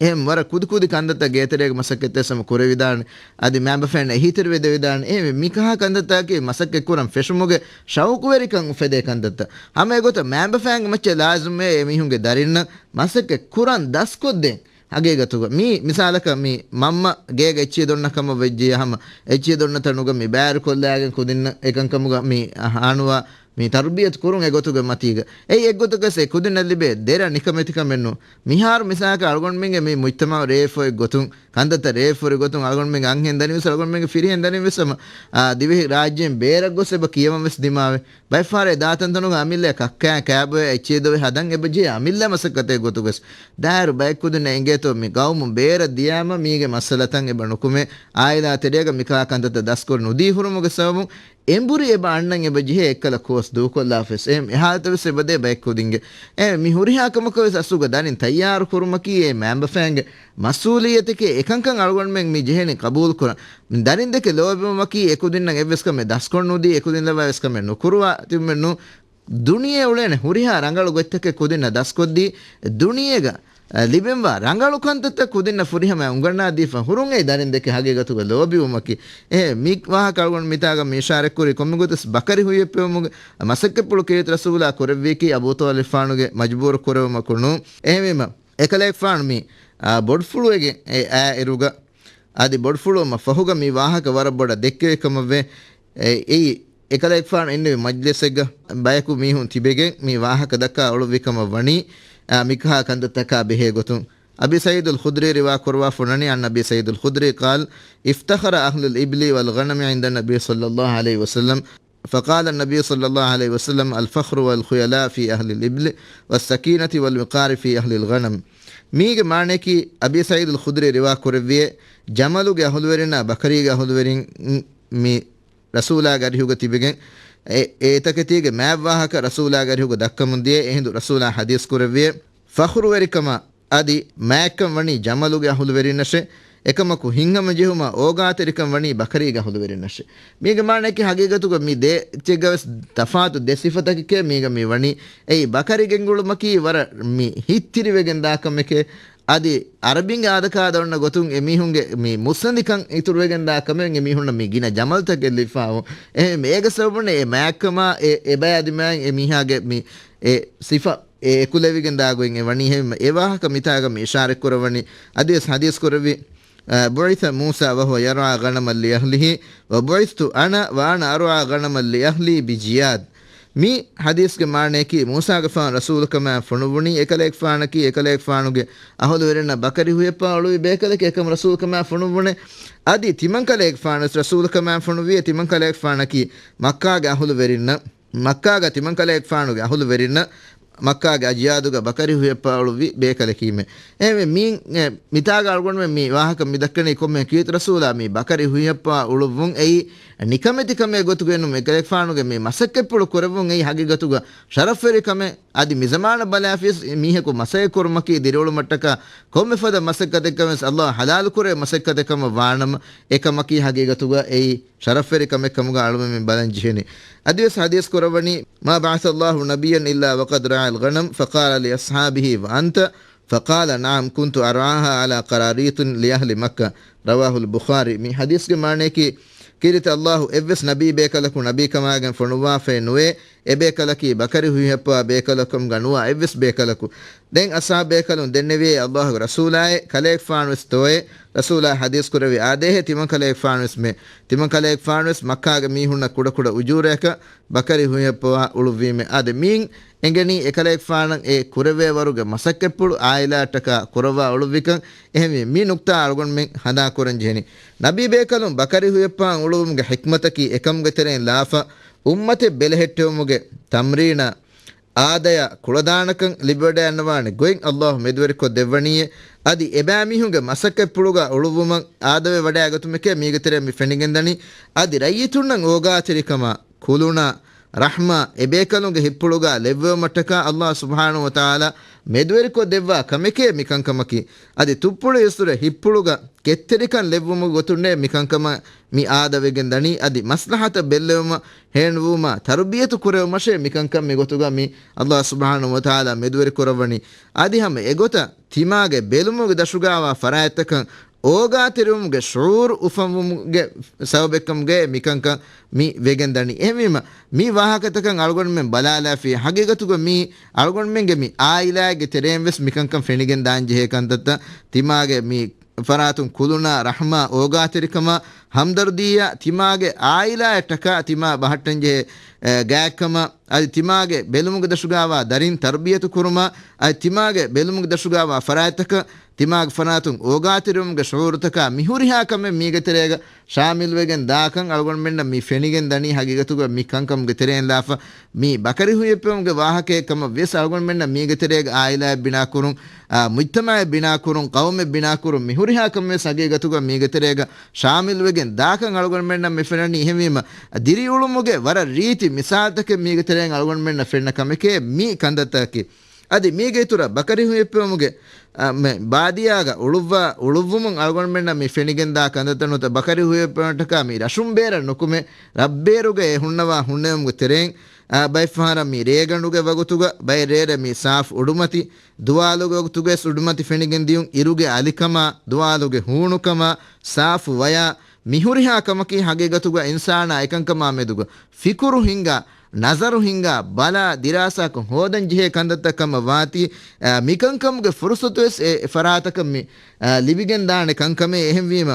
އެހެން ވަރަށް ކުދިކުދި ކަންތައްތައް ގޭތެރޭގެ މަސައްކަތްތައް ހަމަ ކުރެވިދާނެ. އަދި މައިންބަފައިންނަށް އެހީތެރިވެދެވިދާނެ. އެހެންވެ، މިކަހަލަ ކަންތައްތަކަކީ މަސައްކަތް ކުރަން ފެށުމުގެ ޝައުޤުވެރިކަން އުފެދޭ ކަންތައްތައް. ހަމަ އެގޮތަށް މައިންބަފައިންގެ މައްޗަށް ލާޒިމްވޭ އެމީހުންގެ ދަރިންނަށް މަސައްކަތް ކުރަން ދަސްކޮށްދޭން. ހަގީގަތުގަ މީ މިސާލަކަށް މި މަންމަ ގޭގަ އެއްޗިހި ދޮންނަ ކަމަށް ވެއްޖިއްޔާ ހަމަ އެއްޗިހި ދޮންނަ ތަނުގަ މި ބައިވެރިކޮށްލާގެން ކުދިންނަށް އެކަންކަމުގަ މި ހާނުވާ މި ތަރުބިޔަތު ކުރުން އެގޮތުގެ މަތީގަ. އެއީ އެއްގޮތަކަސް އެ ކުދިންނަށް ލިބޭ ދެރަ ނިކަމެތިކަމެއް ނޫން. މިހާރު މިސާލަކަށް އަޅުގަނޑުމެންގެ މި މުޖްތަމަޢު ރޭފޮތް ގޮތުން، ކަންތައްތައް ރޭފުރި ގޮތުން އަޅުގަނޑުމެންގެ އަންހެން ދަނީ ވެސް އަޅުގަނޑުމެންގެ ފިރިހެން ދަނީ ވެސް ހަމަ، އާ، ދިވެހި ރާއްޖޭން ބޭރަށް ގޮސް އެބަ ކިޔަވަން ވެސް ދިމާވޭ. ބައެއްފަހަރަށް ދާތަންތަނުގަ އަމިއްލަ ކައްކާ ކާބޮއެ އެއްޗެހި ދޮވެ ހަދަން އެބަ ޖެހޭ އަމިއްލަ މަސައްކަތެއް ގޮތުގަސް. ދާއިރު ބައެއް ކުދިންނަށް އެނގޭތޯ މި ގައުމު ބޭރަށް ދިޔާމަ މީގެ މައްސަލަތައް އެބަ ނުކުމޭ. އާއިލާ ތެރޭގަ މިކަހަލަ ކަންތައްތައް ދަސްކޮށް ނުދީ ހުރުމުގެ ސަބަބުން އެނބުރި އެބަ އަންނަން އެބަ ޖެހޭ އެއްކަލަ ކޯސް ދޫކޮށްލާފަސް. އެހެން އެ ހާލަތަށް ވެސް އެބަދޭ ބައެއް ކުދިންގެ. އެ މި ހުރިހާ ކަމަކަށް ވެސް އަސްލުގަ ދަނިން ތައްޔާރު ކުރުމަކީ އެ މައިންބަފައިންގެ މަސްއޫލިއްޔަތެކޭ. އެކަންކަން އަޅުގަނޑުމެން މި ޖެހެނީ ޤަބޫލު ކުރަން. ދަރިންދެކެ ލޯބިވުމަކީ އެކުދިންނަށް އެއްވެސް ކަމެއް ދަސްކޮށް ނުދީ، އެކުދިން ލައްވާ އެއްވެސް ކަމެއް ނުކުރުވާ ތިބުމެއް ނޫން. ދުނިޔެ އުޅޭނެ ހުރިހާ ރަނގަޅު ގޮތްތަކެއް ކުދިންނަށް ދަސްކޮށްދީ، ދުނިޔޭގަ، އަ، ލިބެންވާ ރަނގަޅު ކަންތައްތައް ކުދިންނަށް ފުރިހަމައަށް އުނގަންނާދީފަ ހުރުން އެއީ ދަރިންދެކެ ހަގީގަތުގަ ލޯބިވުމަކީ. އެ މި ވާހަކަ އަޅުގަނޑު މިތާގަ މި އިޝާރަތްކުރީ ކޮންމެ ގޮތަސް ބަކަރި ހުއްޔަށް ޕެވުމުގެ މަސައްކަތްޕުޅު ކީރިތި ރަސޫލާ ކުރެއްވީކީ އަބޫ ޠާލިބުފާނުގެ މަޖުބޫރު ކުރެވުމަކު ނޫން. އެހެންވީމަ، އެކަލޭގެފާނު މި، އާ، ބޮޑުފުޅުވެގެން އެ އާއިރުގަ އަދި ބޮޑުފުޅުވުމަށް ފަހުގަ މި ވާހަކަ ވަރަށް ބޮޑަށް ދެއްކެވި ކަމަށްވޭ. އެ، އެއީ، އެކަލޭގެފާނު އިންނެވި މަޖްލިސެއްގަ ބަޔަކު މީހުން ތިބެގެން މި ވާހަކަ ދައްކާ އުޅުއްވި ކަމަށް ވަނީ، އާ، މިކަހަލަ ކަންތައްތަކާ ބެހޭ ގޮތުން. އަބީ ސަޢީދުލް ޚުދްރީ ރިވާ ކުރައްވާފަ އޮންނަނީ، عن أبي سعيد الخدري قال: افتخر أهل الإبل والغنم عند النبي صلى الله عليه وسلم. فقال النبي صلى الله عليه وسلم: الفخر والخيلاء في أهل الإبل، والسكينة والوقار في أهل الغنم. މީގެ މާނަޔަކީ، އަބީ ސަޢީދުލް ޚުދްރީ ރިވާ ކުރެއްވިއޭ، ޖަމަލުގެ އަހުލުވެރިންނާ ބަކަރީގެ އަހުލުވެރިން މި ރަސޫލާގެ އަރިހުގަ ތިބެގެން، އެ، އެ އެތަކެތީގެ މާތް ވާހަކަ ރަސޫލާގެ އަރިހުގަ ދައްކަމުން ދިޔަ. އެހިނދު ރަސޫލާ ޙަދީޘް ކުރެއްވިއޭ، ފަޚުރުވެރިކަމާ އަދި މާތްކަން ވަނީ ޖަމަލުގެ އަހުލުވެރިންނަށޭ، އެކަމަކު ހިތްހަމަޖެހުމާ އޯގާތެރިކަން ވަނީ ބަކަރީގެ އަހުލުވެރިންނަށޭ. މީގެ މާނަޔަކީ ހަގީގަތުގަ މި ދޭ އެއްޗެއްގަވެސް ތަފާތު ދެ ސިފަތަކެކޭ މީގަ މި ވަނީ. އެއީ ބަކަރި ގެންގުޅުމަކީ ވަރަށް މި ހިތްތިރިވެގެން ދާ ކަމެކޭ. އަދި އަރަބިންގެ އާދަކާދަ އޮންނަ ގޮތުން އެމީހުންގެ މި މުއްސަނދިކަން އިތުރުވެގެން ދާ ކަމެއް އެމީހުންނަށް މި ގިނަ ޖަމަލްތައް ގެއްލިފާވުން. އެހެން އޭގެ ސަބަބުން އެ މާތްކަމާ އެ، އެ ބަޔާ ދިމާއިން އެ މީހާގެ މި އެ ސިފަ އެ އެކުލެވިގެން ދާ ގޮތް އެ ވަނީ. އެހެން އެ ވާހަކަ މިތާގަ މި އިޝާރަތް ކުރައްވަނީ. އަދިވެސް ޙަދީޘް ކުރެއްވި، އަ، بُعِثَ مُوسَى وَهُوَ يَرْعَى غَنَمًا لِأَهْلِهِ، وَبُعِثْتُ أَنَا وَأَنَا أَرْعَى غَنَمًا لِأَهْلِي بِجِيَادٍ. މި ޙަދީޘްގެ މާނަޔަކީ، މޫސާގެފާނު ރަސޫލުކަމާ ފޮނުއްވުނީ އެކަލޭގެފާނަކީ، އެކަލޭގެފާނުގެ އަހުލުވެރިންނަށް ބަކަރި ހުއްޔައްޕާ އުޅުވި ބޭކަލަކީ، އެކަމަ ރަސޫލުކަމާ ފޮނުއްވުނޭ. އަދި ތިމަންކަލޭގެފާނުވެސް ރަސޫލުކަމާ ފޮނުއްވިއޭ، ތިމަންކަލޭގެފާނަކީ މައްކާގެ އަހުލުވެރިންނަށް، މައްކާގަ ތިމަންކަލޭގެފާނުގެ އަހުލުވެރިންނަށް މައްކާގެ އަޖިޔާދުގަ ބަކަރި ހުއްޔައްޕާ އުޅުއްވި ބޭކަލަކީމެ. އެހެންވެ، މީ، އެ، މިތާގަ އަޅުގަނޑުމެން މި ވާހަކަ މި ދައްކަނީ ކޮންމެ ކީރިތި ރަސޫލާ މި ބަކަރި ހުއްޔައްޕާ އުޅުއްވުން އެއީ ނިކަމެތި ކަމެއް ގޮތުގައެއް ނޫން. އެކަލޭގެފާނުގެ މި މަސައްކަތްޕުޅު ކުރެއްވުން އެއީ ހަގީގަތުގަ ޝަރަފްވެރި ކަމެއް. އަދި މި ޒަމާނަށް ބަލާފިޔަސް މީހަކު މަސައްކަތް ކުރުމަކީ ދިރިއުޅުމަށްޓަކާ ކޮންމެ ފަދަ މަސައްކަތެއްކަން ވެސް އައްލާހު ޙަލާލު ކުރޭ މަސައްކަތެއް ކަމަށް ވާނަމަ، އެކަމަކީ ހަގީގަތުގަ އެއީ ޝަރަފްވެރި ކަމެއް ކަމުގަ އަޅުމެން މި ބަލަން ޖެހެނީ. އަދިވެސް ޙަދީޘް ކުރައްވަނީ، ما بعث الله نبيا إلا وقد رعى الغنم، فقال لأصحابه: وأنت؟ فقال: نعم، كنت أرعاها على قراريط لأهل مكة. رواه البخاري. މި ޙަދީޘްގެ މާނަޔަކީ، ކީރިތި އައްލާހު އެއްވެސް ނަބީ ބޭކަލަކު ނަބީކަމާގެން ފޮނުއްވާފައެއް ނުވޭ، އެބޭކަލަކީ ބަކަރި ހުއްޔައްޕާ ބޭކަލަކު ކަމުގަ ނުވާ އެއްވެސް ބޭކަލަކު. ދެން އަޞްޙާބު ބޭކަލުން ދެންނެވިއޭ، އައްލާހުގެ ރަސޫލާއޭ، ކަލޭގެފާނުވެސް ތޯއޭ؟ ރަސޫލާ ޙަދީޘް ކުރެއްވި އާދޭހޭ ތިމަންކަލޭގެފާނުވެސް މެ. ތިމަންކަލޭގެފާނުވެސް މައްކާގެ މީހުންނަށް ކުޑަކުޑަ އުޖޫރަޔަކަށް ބަކަރި ހުއްޔައްޕަވާ އުޅުއްވީމެ. އާދެ، މީން އެނގެނީ އެކަލޭގެފާނަށް އެ ކުރެވޭ ވަރުގެ މަސައްކަތްޕުޅު އާއިލާއަށްޓަކާ ކުރައްވާ އުޅުއްވިކަން. އެހެންވީ، މި ނުކްތާ އަޅުގަނޑުމެން ހަނދާން ކުރަން ޖެހެނީ. ނަބީ ބޭކަލުން ބަކަރި ހުއްޔައްޕާ އުޅުއްވުމުގެ ޙިކްމަތަކީ އެކަމުގެ ތެރެއިން ލާފަ، އުއްމަތެއް ބެލެހެއްޓެވުމުގެ ތަމްރީނާ، އާދަޔާ ކުޅަދާނަކަން ލިބިވަޑައިގަންނަވާނެ ގޮތް އައްލާހު މެދުވެރިކޮށް ދެއްވަނީއޭ. އަދި އެބައިމީހުންގެ މަސައްކަތްޕުޅުގަ އުޅުއްވުމަށް އާދަވެ ވަޑައިގަތުމެކޭ މީގެ ތެރެއިން މި ފެނިގެންދަނީ. އަދި ރައްޔިތުންނަށް އޯގާތެރިކަމާ، ކުލުނާ، ރަޙްމާ އެބޭކަލުންގެ ހިތްޕުޅުގަ ލެއްވެވުމަށްޓަކާ އައްލާހު ސުބްޙާނަހު ވަތަޢާލާ މެދުވެރިކޮށް ދެއްވާ ކަމެކޭ މިކަންކަމަކީ. އަދި ތުއްޕުޅު އިސްރެ ހިތްޕުޅުގަ ކެތްތެރިކަން ލެއްވުމުގެ ގޮތުންނޭ މިކަންކަމަށް މި އާދަވެގެން ދަނީ. އަދި މަސްލަހަތަށް ބެއްލެވުމަށް ހޭންވުމާ ތަރުބިޔަތު ކުރެވުމަށޭ މިކަންކަން މިގޮތުގަ މި އައްލާހު ސުބްޙާނަހު ވަތަޢާލާ މެދުވެރި ކުރައްވަނީ. އަދި ހަމަ އެގޮތަށް ތިމާގެ ބެލުމުގެ ދަށުގައިވާ ފަރާތްތަކަށް އޯގާތެރިވުމުގެ ޝުޢޫރު އުފަންވުމުގެ ސަބަބެއްކަމުގައި މިކަންކަން މި ވެގެން ދަނީ. އެހެންވީމަ، މި ވާހަކަތަކަށް އަޅުގަނޑުމެން ބަލާލާފި ހަގީގަތުގަ މީ އަޅުގަނޑުމެންގެ މި އާއިލާގެ ތެރެއިން ވެސް މިކަންކަން ފެނިގެން ދާން ޖެހޭ ކަންތައްތައް. ތިމާގެ މި ފަރާތުން ކުލުނާ، ރަޙްމާ، އޯގާތެރިކަމާ، ހަމްދަރްދީއާ، ތިމާގެ އާއިލާއަށްޓަކާ ތިމާ ބަހައްޓަންޖެހޭ، އެ، ގާތްކަމާ، އަދި ތިމާގެ ބެލުމުގެ ދަށުގައިވާ ދަރިން ތަރުބިޔަތު ކުރުމާ، އަދި ތިމާގެ ބެލުމުގެ ދަށުގައިވާ ފަރާތްތަކަށް ތިމާގެ ފަރާތުން އޯގާތެރިވުމުގެ ޝުޢޫރުތަކާ މިހުރިހާ ކަމެއް މީގެ ތެރޭގަ ޝާމިލްވެގެން ދާކަން އަޅުގަނޑުމެންނަށް މި ފެނިގެން ދަނީ ހަގީގަތުގަ މި ކަންކަމުގެ ތެރެއިން ލާފަ. މީ ބަކަރި ހުއްޔައްޕެވުމުގެ ވާހަކައެއް ކަމަށް ވިޔަސް އަޅުގަނޑުމެންނަށް މީގެ ތެރޭގަ އާއިލާއެއް ބިނާކުރުން، އާ، މުޖްތަމައެއް ބިނާކުރުން، ޤައުމެއް ބިނާކުރުން، މިހުރިހާ ކަމެއް ވެސް ހަގީގަތުގަ މީގެ ތެރޭގަ ޝާމިލްވެގެން ދާކަން އަޅުގަނޑުމެންނަށް މި ފެންނަނީ. އެހެންވީމަ، ދިރިއުޅުމުގެ ވަރަށް ރީތި މިސާލްތަކެއް މީގެ ތެރެއިން އަޅުގަނޑުމެންނަށް ފެންނަ ކަމެކޭ މި ކަންތައްތަކަކީ. އަދި މީގެ އިތުރަށް ބަކަރި ހުއްޔައްޕެވުމުގެ، އަ، މެ، ބާދިޔާގަ އުޅުއްވާ، އުޅުއްވުމުން އަޅުގަނޑުމެންނަށް މި ފެނިގެންދާ ކަންތައްތައް ނުވަތަ ބަކަރި ހުއްޔައްޕެވުމަށްޓަކާ މި ރަށުން ބޭރަށް ނުކުމެ، ރަށްބޭރުގައި ހުންނަވާ ހުންނެވުމުގެ ތެރެއިން، އާ، ބައެއް ފަހަރަށް މި ރޭގަނޑުގެ ވަގުތުގަ، ބައެއް ރޭރެއް މި ސާފު އުޑުމަތި، ދުވާލުގެ ވަގުތުގައި ވެސް އުޑުމަތި ފެނިގެން ދިޔުން، އިރުގެ އަލިކަމާ، ދުވާލުގެ ހޫނުކަމާ، ސާފު ވަޔާ، މިހުރިހާ ކަމަކީ ހަގީގަތުގަ އިންސާނާ އެކަންކަމާ މެދުގަ ފިކުރު ހިންގާ، ނަޒަރު ހިންގާ، ބަލާ، ދިރާސާކޮށް ހޯދަން ޖެހޭ ކަންތައްތައް ކަމަށް ވާތީ، އާ، މިކަންކަމުގެ ފުރުސަތުވެސް އެ ފަރާތަކަށް މި، އާ، ލިބިގެން ދާނެ ކަންކަމޭ. އެހެންވީމަ،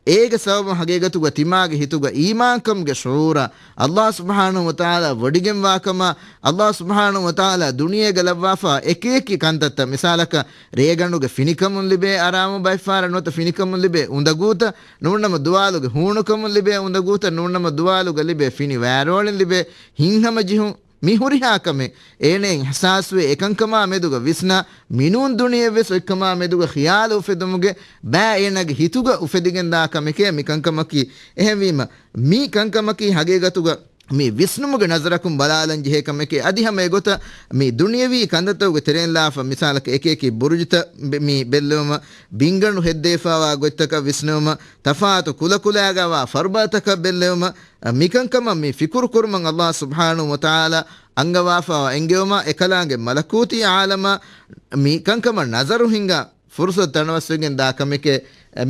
އޭގެ ސަބަބުން ހަގީގަތުގަ ތިމާގެ ހިތުގަ އީމާންކަމުގެ ޝުޢޫރާ، ﷲ ސުބްޙާނަހޫ ވަތަޢާލާ ވޮޑިގެންވާކަމާ، ﷲ ސުބްޙާނަހޫ ވަތަޢާލާ ދުނިޔޭގަ ލައްވާފާ އެކިއެކި ކަންތައްތައް، މިސާލަކަށް، ރޭގަނޑުގެ ފިނިކަމުން ލިބޭ އަރާމު، ބައެއްފަހަރަށް ނުވަތަ ފިނިކަމުން ލިބޭ އުނދަގޫތައް، ނޫންނަމަ ދުވާލުގެ ހޫނުކަމުން ލިބޭ އުނދަގޫތައް، ނޫންނަމަ ދުވާލުގަ ލިބޭ ފިނި ވާރޯޅިން ލިބޭ ހިތްހަމަޖެހުން، މި ހުރިހާ ކަމެއް އޭނައަށް އިޙްސާސްވެ، އެކަންކަމާ މެދުގަ ވިސްނާ، މިނޫން ދުނިޔެއްވެސް އޮތްކަމާ މެދުގަ ޚިޔާލު އުފެދުމުގެ ބައި އޭނަގެ ހިތުގަ އުފެދިގެންދާ ކަމެކޭ މިކަންކަމަކީ. އެހެންވީމަ، މި ކަންކަމަކީ ހަގީގަތުގަ މި ވިސްނުމުގެ ނަޒަރަކުން ބަލާލަން ޖެހޭ ކަމެކޭ. އަދި ހަމަ އެގޮތަށް މި ދުނިޔަވީ ކަންތައްތަކުގެ ތެރެއިން ލާފަ، މިސާލަކަށް އެކިއެކި ބުރުޖުތައް ބެ-، މި ބެއްލެވުމަށް، ބިންގަނޑު ހެއްދެވިފާވާ ގޮތްތަކަށް ވިސްނެވުމަށް، ތަފާތު ކުލަކުލައިގަވާ ފަރުބަދަތަކަށް ބެއްލެވުމަށް، މިކަންކަމަށް މި ފިކުރު ކުރުމަށް ﷲ ސުބްޙާނަހޫ ވަތަޢާލާ އަންގަވާފާވާ އެންގެވުމަށް، އެކަލާނގެ މަލަކޫތީ ޢާލަމަށް މި ކަންކަމަށް ނަޒަރު ހިންގާ ފުރުޞަތު ތަނަވަސްވެގެން ދާ ކަމެކޭ.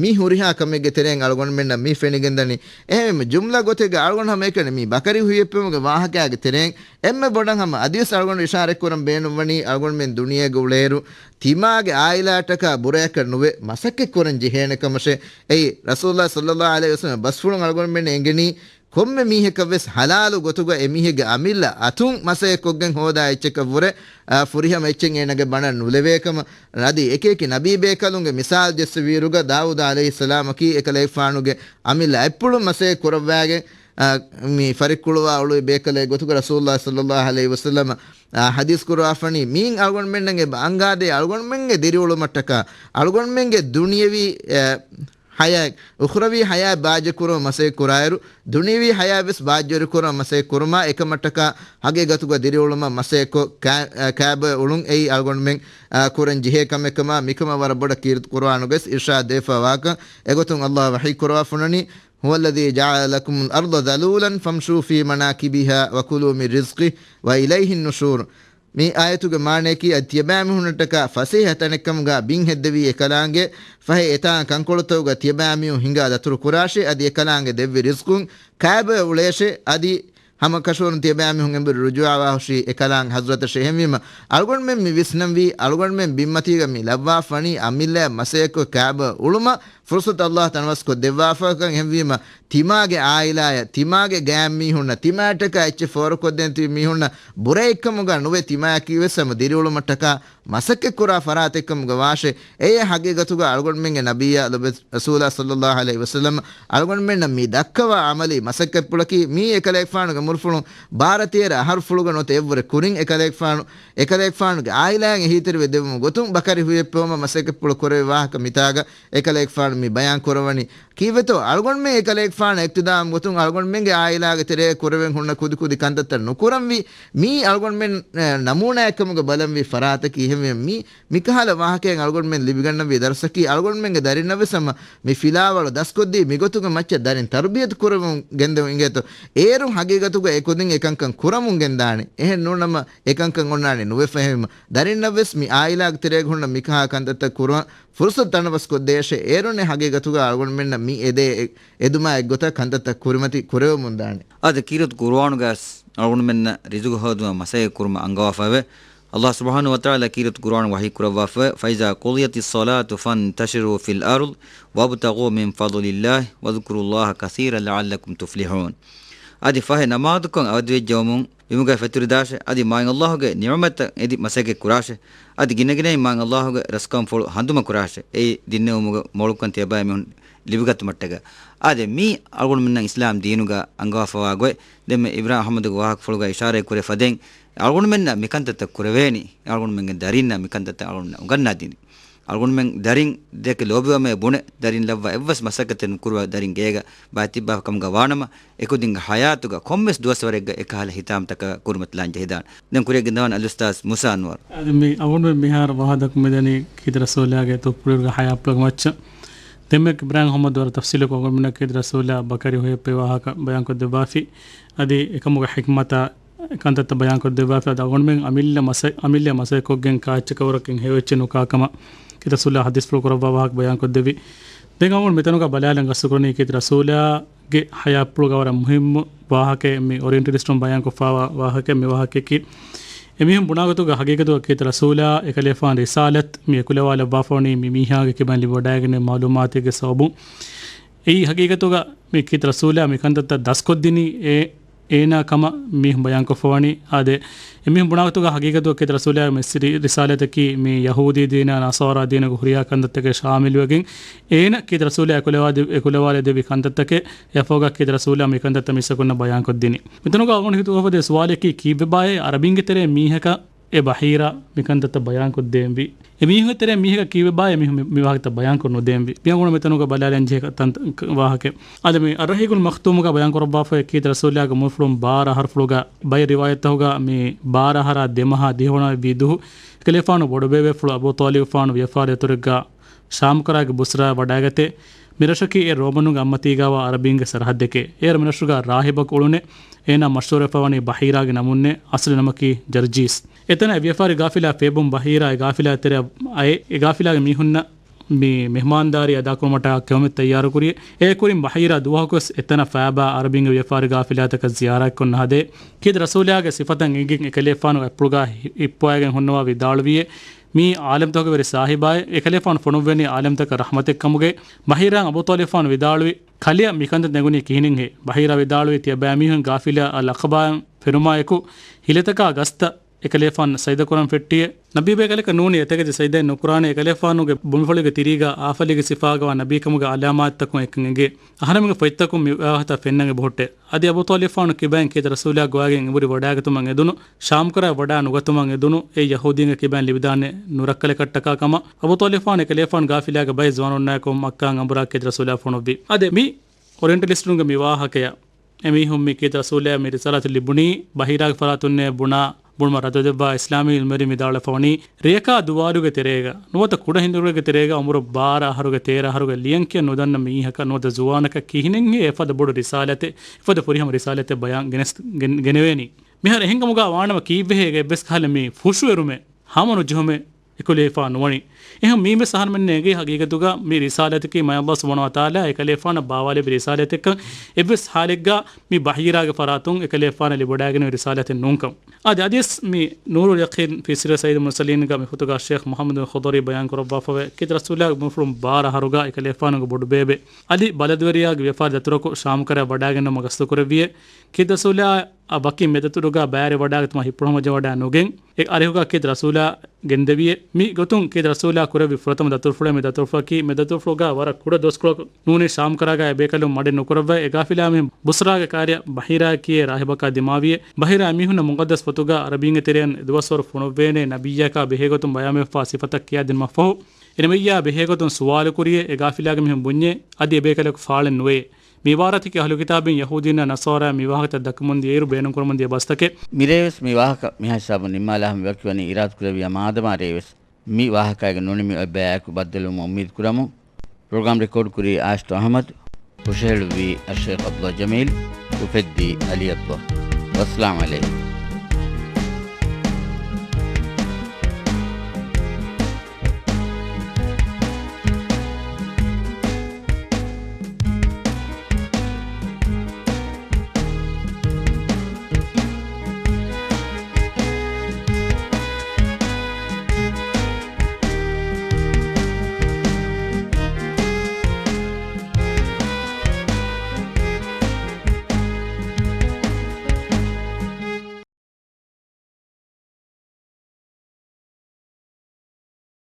މި ހުރިހާ ކަމެއްގެ ތެރެއިން އަޅުގަނޑުމެންނަށް މި ފެނިގެންދަނީ. އެހެންވީމަ، ޖުމްލަ ގޮތެއްގަ އަޅުގަނޑު ހަމައެކަނި މި ބަކަރި ހުއިއެއްޕެމުގެ ވާހަކައިގެ ތެރެއިން އެންމެ ބޮޑަށް ހަމަ އަދިވެސް އަޅުގަނޑު އިޝާރަތްކުރަން ބޭނުންވަނީ، އަޅުގަނޑުމެން ދުނިޔޭގަ އުޅޭއިރު، ތިމާގެ އާއިލާއަށްޓަކާ ބުރަޔަކަށް ނުވެ، މަސައްކަތްކުރަން ޖެހޭނެ ކަމަށޭ. އެއީ، ރަސޫލާ ޞައްލައްލާހު ޢަލައިހި ވަސައްލަމަ ބަސްފުޅުން އަޅުގަނޑުމެންނަށް އެނގެނީ، ކޮންމެ މީހަކަށްވެސް ޙަލާލު ގޮތުގަ އެމީހެއްގެ އަމިއްލަ އަތުން މަސައްކަތްކޮށްގެން ހޯދާ އެއްޗަކަށްވުރެ، އާ، ފުރިހަމަ އެއްޗެއް އޭނަގެ ބަނަށް ނުލެވޭކަމަށް. އަދި އެކިއެކި ނަބީ ބޭކަލުންގެ މިސާލު ޖެއްސެވިއިރުގަ، ދާވޫދު ޢަލައިހިއްސަލާމަކީ އެކަލޭގެފާނުގެ އަމިއްލަ އަތްޕުޅުން މަސައްކަތް ކުރައްވާގެން، އާ، މި ފަރިއްކުޅުވާ އުޅުވި ބޭކަލެއް ގޮތުގަ ރަސޫލުﷲ ޞައްލައްލާހު ޢަލައިހި ވަސައްލަމަ، އާ، ޙަދީޘް ކުރައްވާފަނީ، މީން އަޅުގަނޑުމެންނަށް އެބަ އަންގާދޭ، އަޅުގަނޑުމެންގެ ދިރިއުޅުމަށްޓަކާ، އަޅުގަނޑުމެންގެ ދުނިޔަވީ، އެ، ޙަޔާތް، އުޚްރަވީ ޙަޔާތް ބާއްޖަ ކުރުމަށް މަސައްކަތް ކުރާއިރު، ދުނިޔަވީ ޙަޔާތް ވެސް ބާއްޖަވެރި ކުރުމަށް މަސައްކަތް ކުރުމާ އެކަމަށްޓަކާ ހަގީގަތުގަ ދިރިއުޅުމަށް މަސައްކަތްކޮށް، ކާ-، އަ، ކާބައި އުޅުން އެއީ އަޅުގަނޑުމެން، އަ، ކުރަން ޖެހޭ ކަމެއްކަމާ، މިކަމަށް ވަރަށް ބޮޑަށް ކީރިތި ޤުރުއާނުގައި އިރްޝާދު ދެވިފައިވާކަން އެގޮތުން ﷲ ވަޙީ ކުރައްވާފަ އޮންނަނީ، هو الذي جعل لكم الأرض ذلولا فامشوا في مناكبها وكلوا من رزقه وإليه النشور. މި އާޔަތުގެ މާނަޔަކީ، އަދި ތިޔަބައިމީހުންނަށްޓަކާ ފަސޭހަ ތަނެއްކަމުގަ ބިން ހެއްދެވީ އެކަލާނގެ، ފަހެ އެތާނގަ ކަންކޮޅުތަކުގަ ތިޔަބައިމީހުން ހިނގާ ދަތުރު ކުރާށޭ، އަދި އެކަލާނގެ ދެއްވި ރިޒްޤުން ކާބައި އުޅޭށޭ، އަދި ހަމަކަށަވަރުން ތިޔަބައިމީހުން އެނބުރި ރުޖޫޢަވާހުށީ އެކަލާނގެ ޙަޟްރަތަށޭ. އެހެންވީމަ، އަޅުގަނޑުމެން މި ވިސްނަންވީ، އަޅުގަނޑުމެން ބިންމަތީގަ މި ލައްވާފަނީ އަމިއްލައަށް މަސައްކަތްކޮށް ކާބައި އުޅުމަށް ފުރުޞަތު ﷲ ތަނަވަސްކޮށް ދެއްވާފަކަން. އެހެންވީމަ، ތިމާގެ އާއިލާއަށް، ތިމާގެ ގާތްމީހުންނަށް، ތިމާއަށްޓަކާ އެއްޗެއް ފޯރުކޮށްދޭން ތިބި މީހުންނަށް ބުރައެއްކަމުގަ ނުވެ، ތިމާއަކީވެސް ހަމަ ދިރިއުޅުމަށްޓަކާ މަސައްކަތްކުރާ ފަރާތެއްކަމުގަ ވާށޭ. އެއީ ހަގީގަތުގަ އަޅުގަނޑުމެންގެ ނަބިއްޔާ ލޮބުވެތި ރަސޫލާ ޞައްލައްލާހު ޢަލައިހި ވަސައްލަމަ އަޅުގަނޑުމެންނަށް މި ދައްކަވާ ޢަމަލީ މަސައްކަތްޕުޅަކީ، މީ އެކަލޭގެފާނުގެ އުމުރުފުޅުން ބާރަ ތޭރަ އަހަރުފުޅުގަ ނުވަތަ އެއްވުރެ ކުރިން އެކަލޭގެފާނު، އެކަލޭގެފާނުގެ އާއިލާއިން އެހީތެރިވެ ދެވުމުގެ ގޮތުން ބަކަރި ހުއިއެއްޕެވުމަށް މަސައްކަތްޕުޅު ކުރެވި ވާހަކަ މިތާގަ އެކަލޭގެފާނު މި ބަޔާން ކުރައްވަނީ. ކީއްވެތޯ، އަޅުގަނޑުމެން އެކަލޭގެފާނަށް އިޤްތިދާވުމުގެ ގޮތުން އަޅުގަނޑުމެންގެ އާއިލާގެ ތެރޭގަ ކުރެވެން ހުންނަ ކުދިކުދި ކަންތައްތައް ނުކުރަންވީ. މީ އަޅުގަނޑުމެން، އެ، ނަމޫނާއެއްކަމުގަ ބަލަންވީ ފަރާތަކީ. އެހެންވެ، މީ މިކަހަލަ ވާހަކައިން އަޅުގަނޑުމެން ލިބިގަންނަންވީ ދަރުސަކީ، އަޅުގަނޑުމެންގެ ދަރިންނަށްވެސް ހަމަ މި ފިލާވަޅު ދަސްކޮށްދީ މިގޮތުގެ މައްޗަށް ދަރިން ތަރުބިޔަތު ކުރެވުން ގެންދެވުން އިނގޭތޯ. އޭރުން ހަގީގަތުގަ އެކުދިން އެކަންކަން ކުރަމުން ގެންދާނެ. އެހެން ނޫނަމަ އެކަންކަން އޮންނާނެ ނުވެފަ. އެހެންވީމަ، ދަރިންނަށްވެސް މި އާއިލާގެ ތެރޭގަ ހުންނަ މިކަހަލަ ކަންތައްތައް ކުރުމަށް ފުރުޞަތު ތަނަވަސްކޮށްދޭށޭ. އޭރުންނެއް ހަގީގަތުގަ އަޅުގަނޑުމެންނަށް މި އެދޭ އެ-، އެދުމާ އެއްގޮތަށް ކަންތައްތައް ކުރިމަތި ކުރެވެމުންދާނެ. އާދެ، ކީރިތި ޤުރުއާނުގައި އަޅުގަނޑުމެންނަށް ރިޒުގު ހޯދުމަށް މަސައްކަތް ކުރުމަށް އަންގަވާފައެވެ. ﷲ ސުބްޙާނަހޫ ވަތަޢާލާ ކީރިތި ޤުރުއާނު ވަޙީ ކުރައްވާފައެވެ. فإذا قضيت الصلاة فانتشروا في الأرض وابتغوا من فضل الله واذكروا الله كثيرا لعلكم تفلحون. އަދި ފަހެ ނަމާދުކޮށް އަވަދިވެއްޖައުމުން ބިމުގައި ފެތުރިދާށޭ. އަދި މާތް ﷲ ގެ ނިޢުމަތްތައް އެދި މަސައްކަތް ކުރާށޭ. އަދި ގިނަގިނައިން މާތް ﷲ ގެ ރަސްކަންފުޅު ހަނދުމަ ކުރާށޭ. އެއީ ދިންނެވުމުގެ މޮޅުކަން ތިޔަބައިމީހުން ލިބިގަތުމަށްޓަކާ. އާދެ، މީ އަޅުގަނޑުމެންނަށް އިސްލާމް ދީނުގަ އަންގަވާފަވާ ގޮތް. ދެންމެ އިބްރާހިމް އަޙްމަދުގެ ވާހަކަފުޅުގަ އިޝާރަތް ކުރެ ފަދައިން، އަޅުގަނޑުމެންނަށް މިކަންތައްތައް ކުރެވޭނީ، އަޅުގަނޑުމެންގެ ދަރިންނަށް މިކަންތައްތައް އަޅުގަނޑުމެންނަށް އުނގަންނާ ދިނީ. އަޅުގަނޑުމެން ދަރިން ދެކެ ލޯބިވަމޭ ބުނެ، ދަރިން ލައްވާ އެއްވެސް މަސައްކަތެއް ނުކުރުވާ ދަރިން ގޭގަ ބައިތިއްބާ ކަމުގަ ވާނަމަ، އެކުދިންގެ ޙަޔާތުގަ ކޮންމެސް ދުވަސްވަރެއްގަ އެކަހަލަ ހިތާމަތަކަށް ކުރިމަތިލާން ޖެހިދާނެ. ދެން ކުރިއަށް ގެންދަވާން އަލްއުސްތާޛް މޫސާ އަންވަރު. އަދި މި އަޅުގަނޑުމެން މިހާރު ވާހަކަ ދައްކަމުންދަނީ ކީރިތި ރަސޫލާގެ ތުއްޕުޅިއިރުގެ ޙަޔާތްޕުޅުގެ މައްޗަށް. ދެންމެ އިބްރާހިމް އަޙްމަދު ވަރަށް ތަފްޞީލުކޮށް އަޅުގަނޑުމެންނަށް ކީރިތި ރަސޫލާ ބަކަރި ހުއިއެއްޕެ ވާހަކަ ބަޔާންކޮށްދެއްވާފި. އަދި އެކަމުގެ ޙިކްމަތާ ކަންތައްތައް ބަޔާންކޮށްދެއްވާފަ. އަދި އަޅުގަނޑުމެން އަމިއްލަ މަސަ-، އަމިއްލަ މަސައްކަތްކޮށްގެން ކާއެއްޗަކަށް ވަރަކަށް ހެޔޮއެއްޗެއް ނުކާ ކަމަށް ކީރިތި ރަސޫލާ ޙަދީޘްފުޅު ކުރައްވާ ވާހަކަ ބަޔާންކޮށްދެއްވި. ދެން އަޅުގަނޑު މިތަނުގަ ބަލާލަން ގަސްތުކުރަނީ ކީރިތި ރަސޫލާގެ ޙަޔާތްޕުޅުގަ ވަރަށް މުހިއްމު ވާހަކައެއް މި އޮރިއެންޓަލިސްޓުން ބަޔާންކޮށްފާވާ ވާހަކައެއް. މި ވާހަކައަކީ އެމީހުން ބުނާގޮތުގަ ހަގީގަތުގަ ކީރިތި ރަސޫލާ އެކަލޭފާނު ރިސާލަތް މި އެކުލަވާލައްވާފަވަނީ މި މީހާގެ ކިބައިން ލިބިވަޑައިގެން މަޢުލޫމާތެއްގެ ސަބަބުން. އެއީ ހަގީގަތުގަ މި ކީރިތި ރަސޫލާ މި ކަންތައްތައް ދަސްކޮށްދިނީ އޭ، އޭނާ ކަމަށް މީހުން ބަޔާންކޮށްފަވަނީ. އާދެ، އެމީހުން ބުނާގޮތުގަ ހަގީގަތުގަ ކީރިތި ރަސޫލާ މި ސިރި ރިސާލަތަކީ މި ޔަހޫދީ ދީނާ ނަޞާރާ ދީނުގެ ހުރިހާ ކަންތައްތަކެއް ޝާމިލުވެގެން، އޭނަ ކީރިތި ރަސޫލާ އެކުލަވާދެ-، އެކުލަވާލެދެއްވި ކަންތައްތަކެއް ޔަފޯގަ ކީރިތި ރަސޫލާ މި ކަންތައްތައް މީސްތަކުންނަށް ބަޔާންކޮށްދިނީ. މިތަނުގަ އަޅުގަނޑު ހިތުގަ އުފެދޭ ސުވާލަކީ ކީއްވެބާއޭ އަރަބިންގެ ތެރޭ މީހަކަށް އެ ބަހީރާ މިކަންތައްތައް ބަޔާންކޮށްދޭންވީ؟ އެ މީހުންގެ ތެރޭ މީހަކަށް ކީއްވެބާއޭ މީހުން މި، މި ވާހަކަތައް ބަޔާންކޮށް ނުދޭންވީ؟ މި އަޅުގަނޑު މިތަނުގަ ބަލާލަން ޖެހޭ ތަން-، ވާހަކަ. އާދެ، މި އައްރަހީގުލް މަޚްތޫމުގަ ބަޔާންކުރައްވާފައި ކީރިތި ރަސޫލާގެ މޫފުޅުން ބާރަ އަހަރުފުޅުގަ ބައެއް ރިވާޔަތްތަކުގަ މި ބާރަ އަހަރާ ދެމަހާ ދިހަ ވަނަ ވީ ދުހު އެކަލޭފާނު ބޮޑުބޭބޭފުޅު އަބޫ ޠާލިބުފާނު ވިޔަފާރި ދަތުރެއްގަ ޝާމްކަރާގެ ބުޞްރާއަށް ވަޑައިގަތޭ. މިރަށަކީ އެ ރޯމަނުންގެ އަތްމަތީގަވާ އަރަބީންގެ ސަރަހައްދެކޭ. އޭރު މިރަށުގަ ރާހިބަކު އުޅުނޭ. އޭނާ މަޝްހޫރުވެފަވަނީ ބަހީރާގެ ނަމުންނޭ. އަސްލު ނަމަކީ ޖަރްޖީސް. އެތަނަށް އެ ވިޔަފާރި ގާފިލާ ފޭބުން ބަހީރާ އެ ގާފިލާ ތެރެއަށް އައޭ. އެ ގާފިލާގެ މީހުންނަށް މި މެހްމާންދާރީ އަދާކުރުމަށްޓަކާ ކެއުމެއް ތައްޔާރުކުރިއޭ. އޭގެ ކުރިން ބަހީރާ ދުވަހަކުވެސް އެތަނަށް ފައިބާ އަރަބިންގެ ވިޔަފާރި ގާފިލާތަކަށް ޒިޔާރާތްކޮށް ނަހަދޭ. ކީރިތި ރަސޫލާގެ ސިފަތައް އެނގިގެން އެކަލޭފާނު އަތްޕުޅުގަ ހި-، ހިއްޕަވައިގެން ހުންނަވާ ވިދާޅުވިއޭ. މީ އާލަމްތަކުގެ ވެރި ސާހިބާއޭ. އެކަލޭފާނު ފޮނުއްވަނީ އާލަމްތަކަށް ރަޙްމަތެއް ކަމުގައޭ. ބަހީރާއަށް އަބޫ ޠާލިބުފާނު ވިދާޅުވި، ކަލެއަށް މިކަންތައް ނެގުނީ ކިހިނެއްހޭ؟ ބަހީރާ ވިދާޅުވީ، ތިޔަބައިމީހުން ގާފިލާ އަލް އަޤަބާއިން ފެނުމާއެކު ހިލަތަކާ ގަސްތައް އެކަލޭފާނު ސައިދަކުރަން ފެއްޓިއޭ. ނަބީބޭކަލަކަށް ނޫނީ އެތަކެތި ސައިދައެއް ނުކުރާނެ. އެކަލޭފާނުގެ ބޮންފުޅުގެ ތިރީގަ އާފަލީގެ ސިފާގަވާ ނަބީކަމުގެ އަލާމާތްތަކުން އެކަން އެނގޭ. އަހަރެމެންގެ ފޮތްތަކުން މި ވާހަކަތައް ފެންނަން އެބަހުއްޓޭ. އަދި އަބޫ ޠާލިބުފާނު ކިބައިން ކީރިތި ރަސޫލާ ގޮވައިގެން އެނބުރި ވަޑައިގަތުމަށް އެދުނު، ޝާމްކަރައަށް ވަޑައި ނުގަތުމަށް އެދުނު، އެއީ ޔަހޫދީންގެ ކިބައިން ލިބިދާނެ ނުރައްކަލަކަށްޓަކާ ކަމަށް. އަބޫ ޠާލިބުފާނު އެކަލޭފާނު ގާފިލާގެ ބައެއް ޒުވާނުންނާއެކު މައްކާއިން އަނބުރާ ކީރިތި ރަސޫލާ ފޮނުއްވި. އާދެ، މި އޮރިއެންޓަލިސްޓުންގެ މި ވާހަކަޔަށް އެމީހުން މި ކީރިތި ރަސޫލާއަށް މި ރިސާލަތު ލިބުނީ ބަހީރާގެ ފަރާތުންނޭ ބުނާ ބުނުމަށް ރައްދު ދެއްވާ އިސްލާމީ ޢިލްމުވެރިން ވިދާޅުވެފަވަނީ، ރެޔަކާ ދުވާލުގެ ތެރޭގަ ނުވަތަ ކުޑަ ހިނދުރެއްގެ ތެރޭގަ އުމުރު ބާރަ އަހަރުގެ ތޭރަ އަހަރުގެ ލިޔަންކިޔަން ނުދަންނަ މީހަކަށް ނުވަތަ ޒުވާނަކަށް ކިހިނެއްހޭ އެފަދަ ބޮޑު ރިސާލަތެއް، އެފަދަ ފުރިހަމަ ރިސާލަތެއް ބަޔާން ގެނެސް-، ގެން-، ގެނެވޭނީ؟ މިހާރު އެހެންކަމުގަ ވާނަމަ ކީއްވެހޭ އެއްވެސް ކަހަލަ މި ފުށުއެރުމެއް ހަމަނުޖެހުމެއް އެކަލޭފާނު ނުވަނީ. އެހެން މީމެސް އަހަރުމެންނަށް އެނގޭ ހަގީގަތުގަ މި ރިސާލަތަކީ މާތް ﷲ ސުބްޙާނަހޫ ވަތަޢާލާ އެކަލޭފާނަށް ބާވާލެއްވި ރިސާލަތެއްކަން. އެއްވެސް ޙާލެއްގަ މި ބަހީރާގެ ފަރާތުން އެކަލޭފާނަށް ލިބިވަޑައިގެން ރިސާލަތެއް ނޫންކަން. އާދެ، އަދިވެސް މި ނޫރުލް ޔަޤީން ފީ ސިއްރި ސައްޔިދުލް މުރްސަލީންގަ މި ހުތުގަ ޝޭޚް މުޙައްމަދު ޚަޟްރަވީ ބަޔާން ކުރައްވާފަވޭ، ކީރިތި ރަސޫލާގެ މޫފުޅުން ބާރަ އަހަރުގަ އެކަލޭފާނުގެ ބޮޑުބޭބެ އަލީ ބަލަދުވެރިޔާގެ ވިޔަފާރި ދަތުރަކު ޝާމްކަރައަށް ވަޑައިގެންނަމަ ގަސްތުކުރެއްވިއޭ. ކީރިތި ރަސޫލާ އަށް ވަކި މެދަތުރުގަ ބައިވެރިވަޑައިގަތުމަށް ހިއްޕުޅު ހަމަޖައްވަޑައި ނުގެން، އެ އަރިހުގަ ކީރިތި ރަސޫލާ ގެންދެވިއޭ. މި ގޮތުން ކީރިތި ރަސޫލާ ކުރެއްވި ފުރަތަމަ ދަތުރުފުޅޭ މި ދަތުރުފުޅަކީ މި ދަތުރުފުޅުގަ ވަރަށް ކުޑަ ދުވަސްކޮޅަކު ނޫނީ ޝާމްކަރާގަ އެބޭކަލުން މަޑެއް ނުކުރައްވައި، އެ ގާފިލާ މީހުން ބުޞްރާގެ ކާރިޔަށް ބަހީރާއަށް ކިޔޭ ރާހިބަކާ ދިމާވިއޭ. ބަހީރާ އެމީހުންނަށް މުޤައްދަސް ފޮތުގަ އަރަބީންގެ ތެރެއިން އެދުވަސްވަރު ފޮނުއްވޭނޭ ނަބިއްޔާކާ ބެހޭގޮތުން ބަޔާންވެފާ ސިފަތައް ކިޔާދިނުމަށްފަހު، އެނަމެއްޔާ ބެހޭގޮތުން ސުވާލުކުރިއޭ. އެ ގާފިލާގެ މީހުން ބުންޏޭ އަދި އެބޭކަލަކު ފާޅެއް ނުވެޔޭ. މި ޢިބާރާތަކީ އަހްލު ކިތާބީން ޔަހޫދީންނާ ނަޞާރާ މި ވާހަކަތައް ދައްކަމުންދިޔައިރު ބޭނުންކުރަމުންދިޔަ ބަސްތަކެއް. މިރޭވެސް މި ވާހަކަ މިހާ ހިސާބުން ނިންމާލާހަމަ ވަކިވަނީ އިރާދަކުރެއްވި ހަމަ އާދަމާ ރޭވެސް މި ވާހަކައިގެ ނުނިމި އޮތް ބަޔާއެކު ބައްދަލުވުމަށް އުއްމީދު ކުރަމުން. ޕްރޮގްރާމް ރެކޯޑް ކުރީ އާޝްތު އަޙްމަދު، ހުށަހެޅުއްވީ އައްޝައިޚް ޢަބްދުﷲ ޖަމީލް، އުފެއްދީ އަލީ ޢަބްދުﷲ. ވައްސަލާމް ޢަލައިކުމް.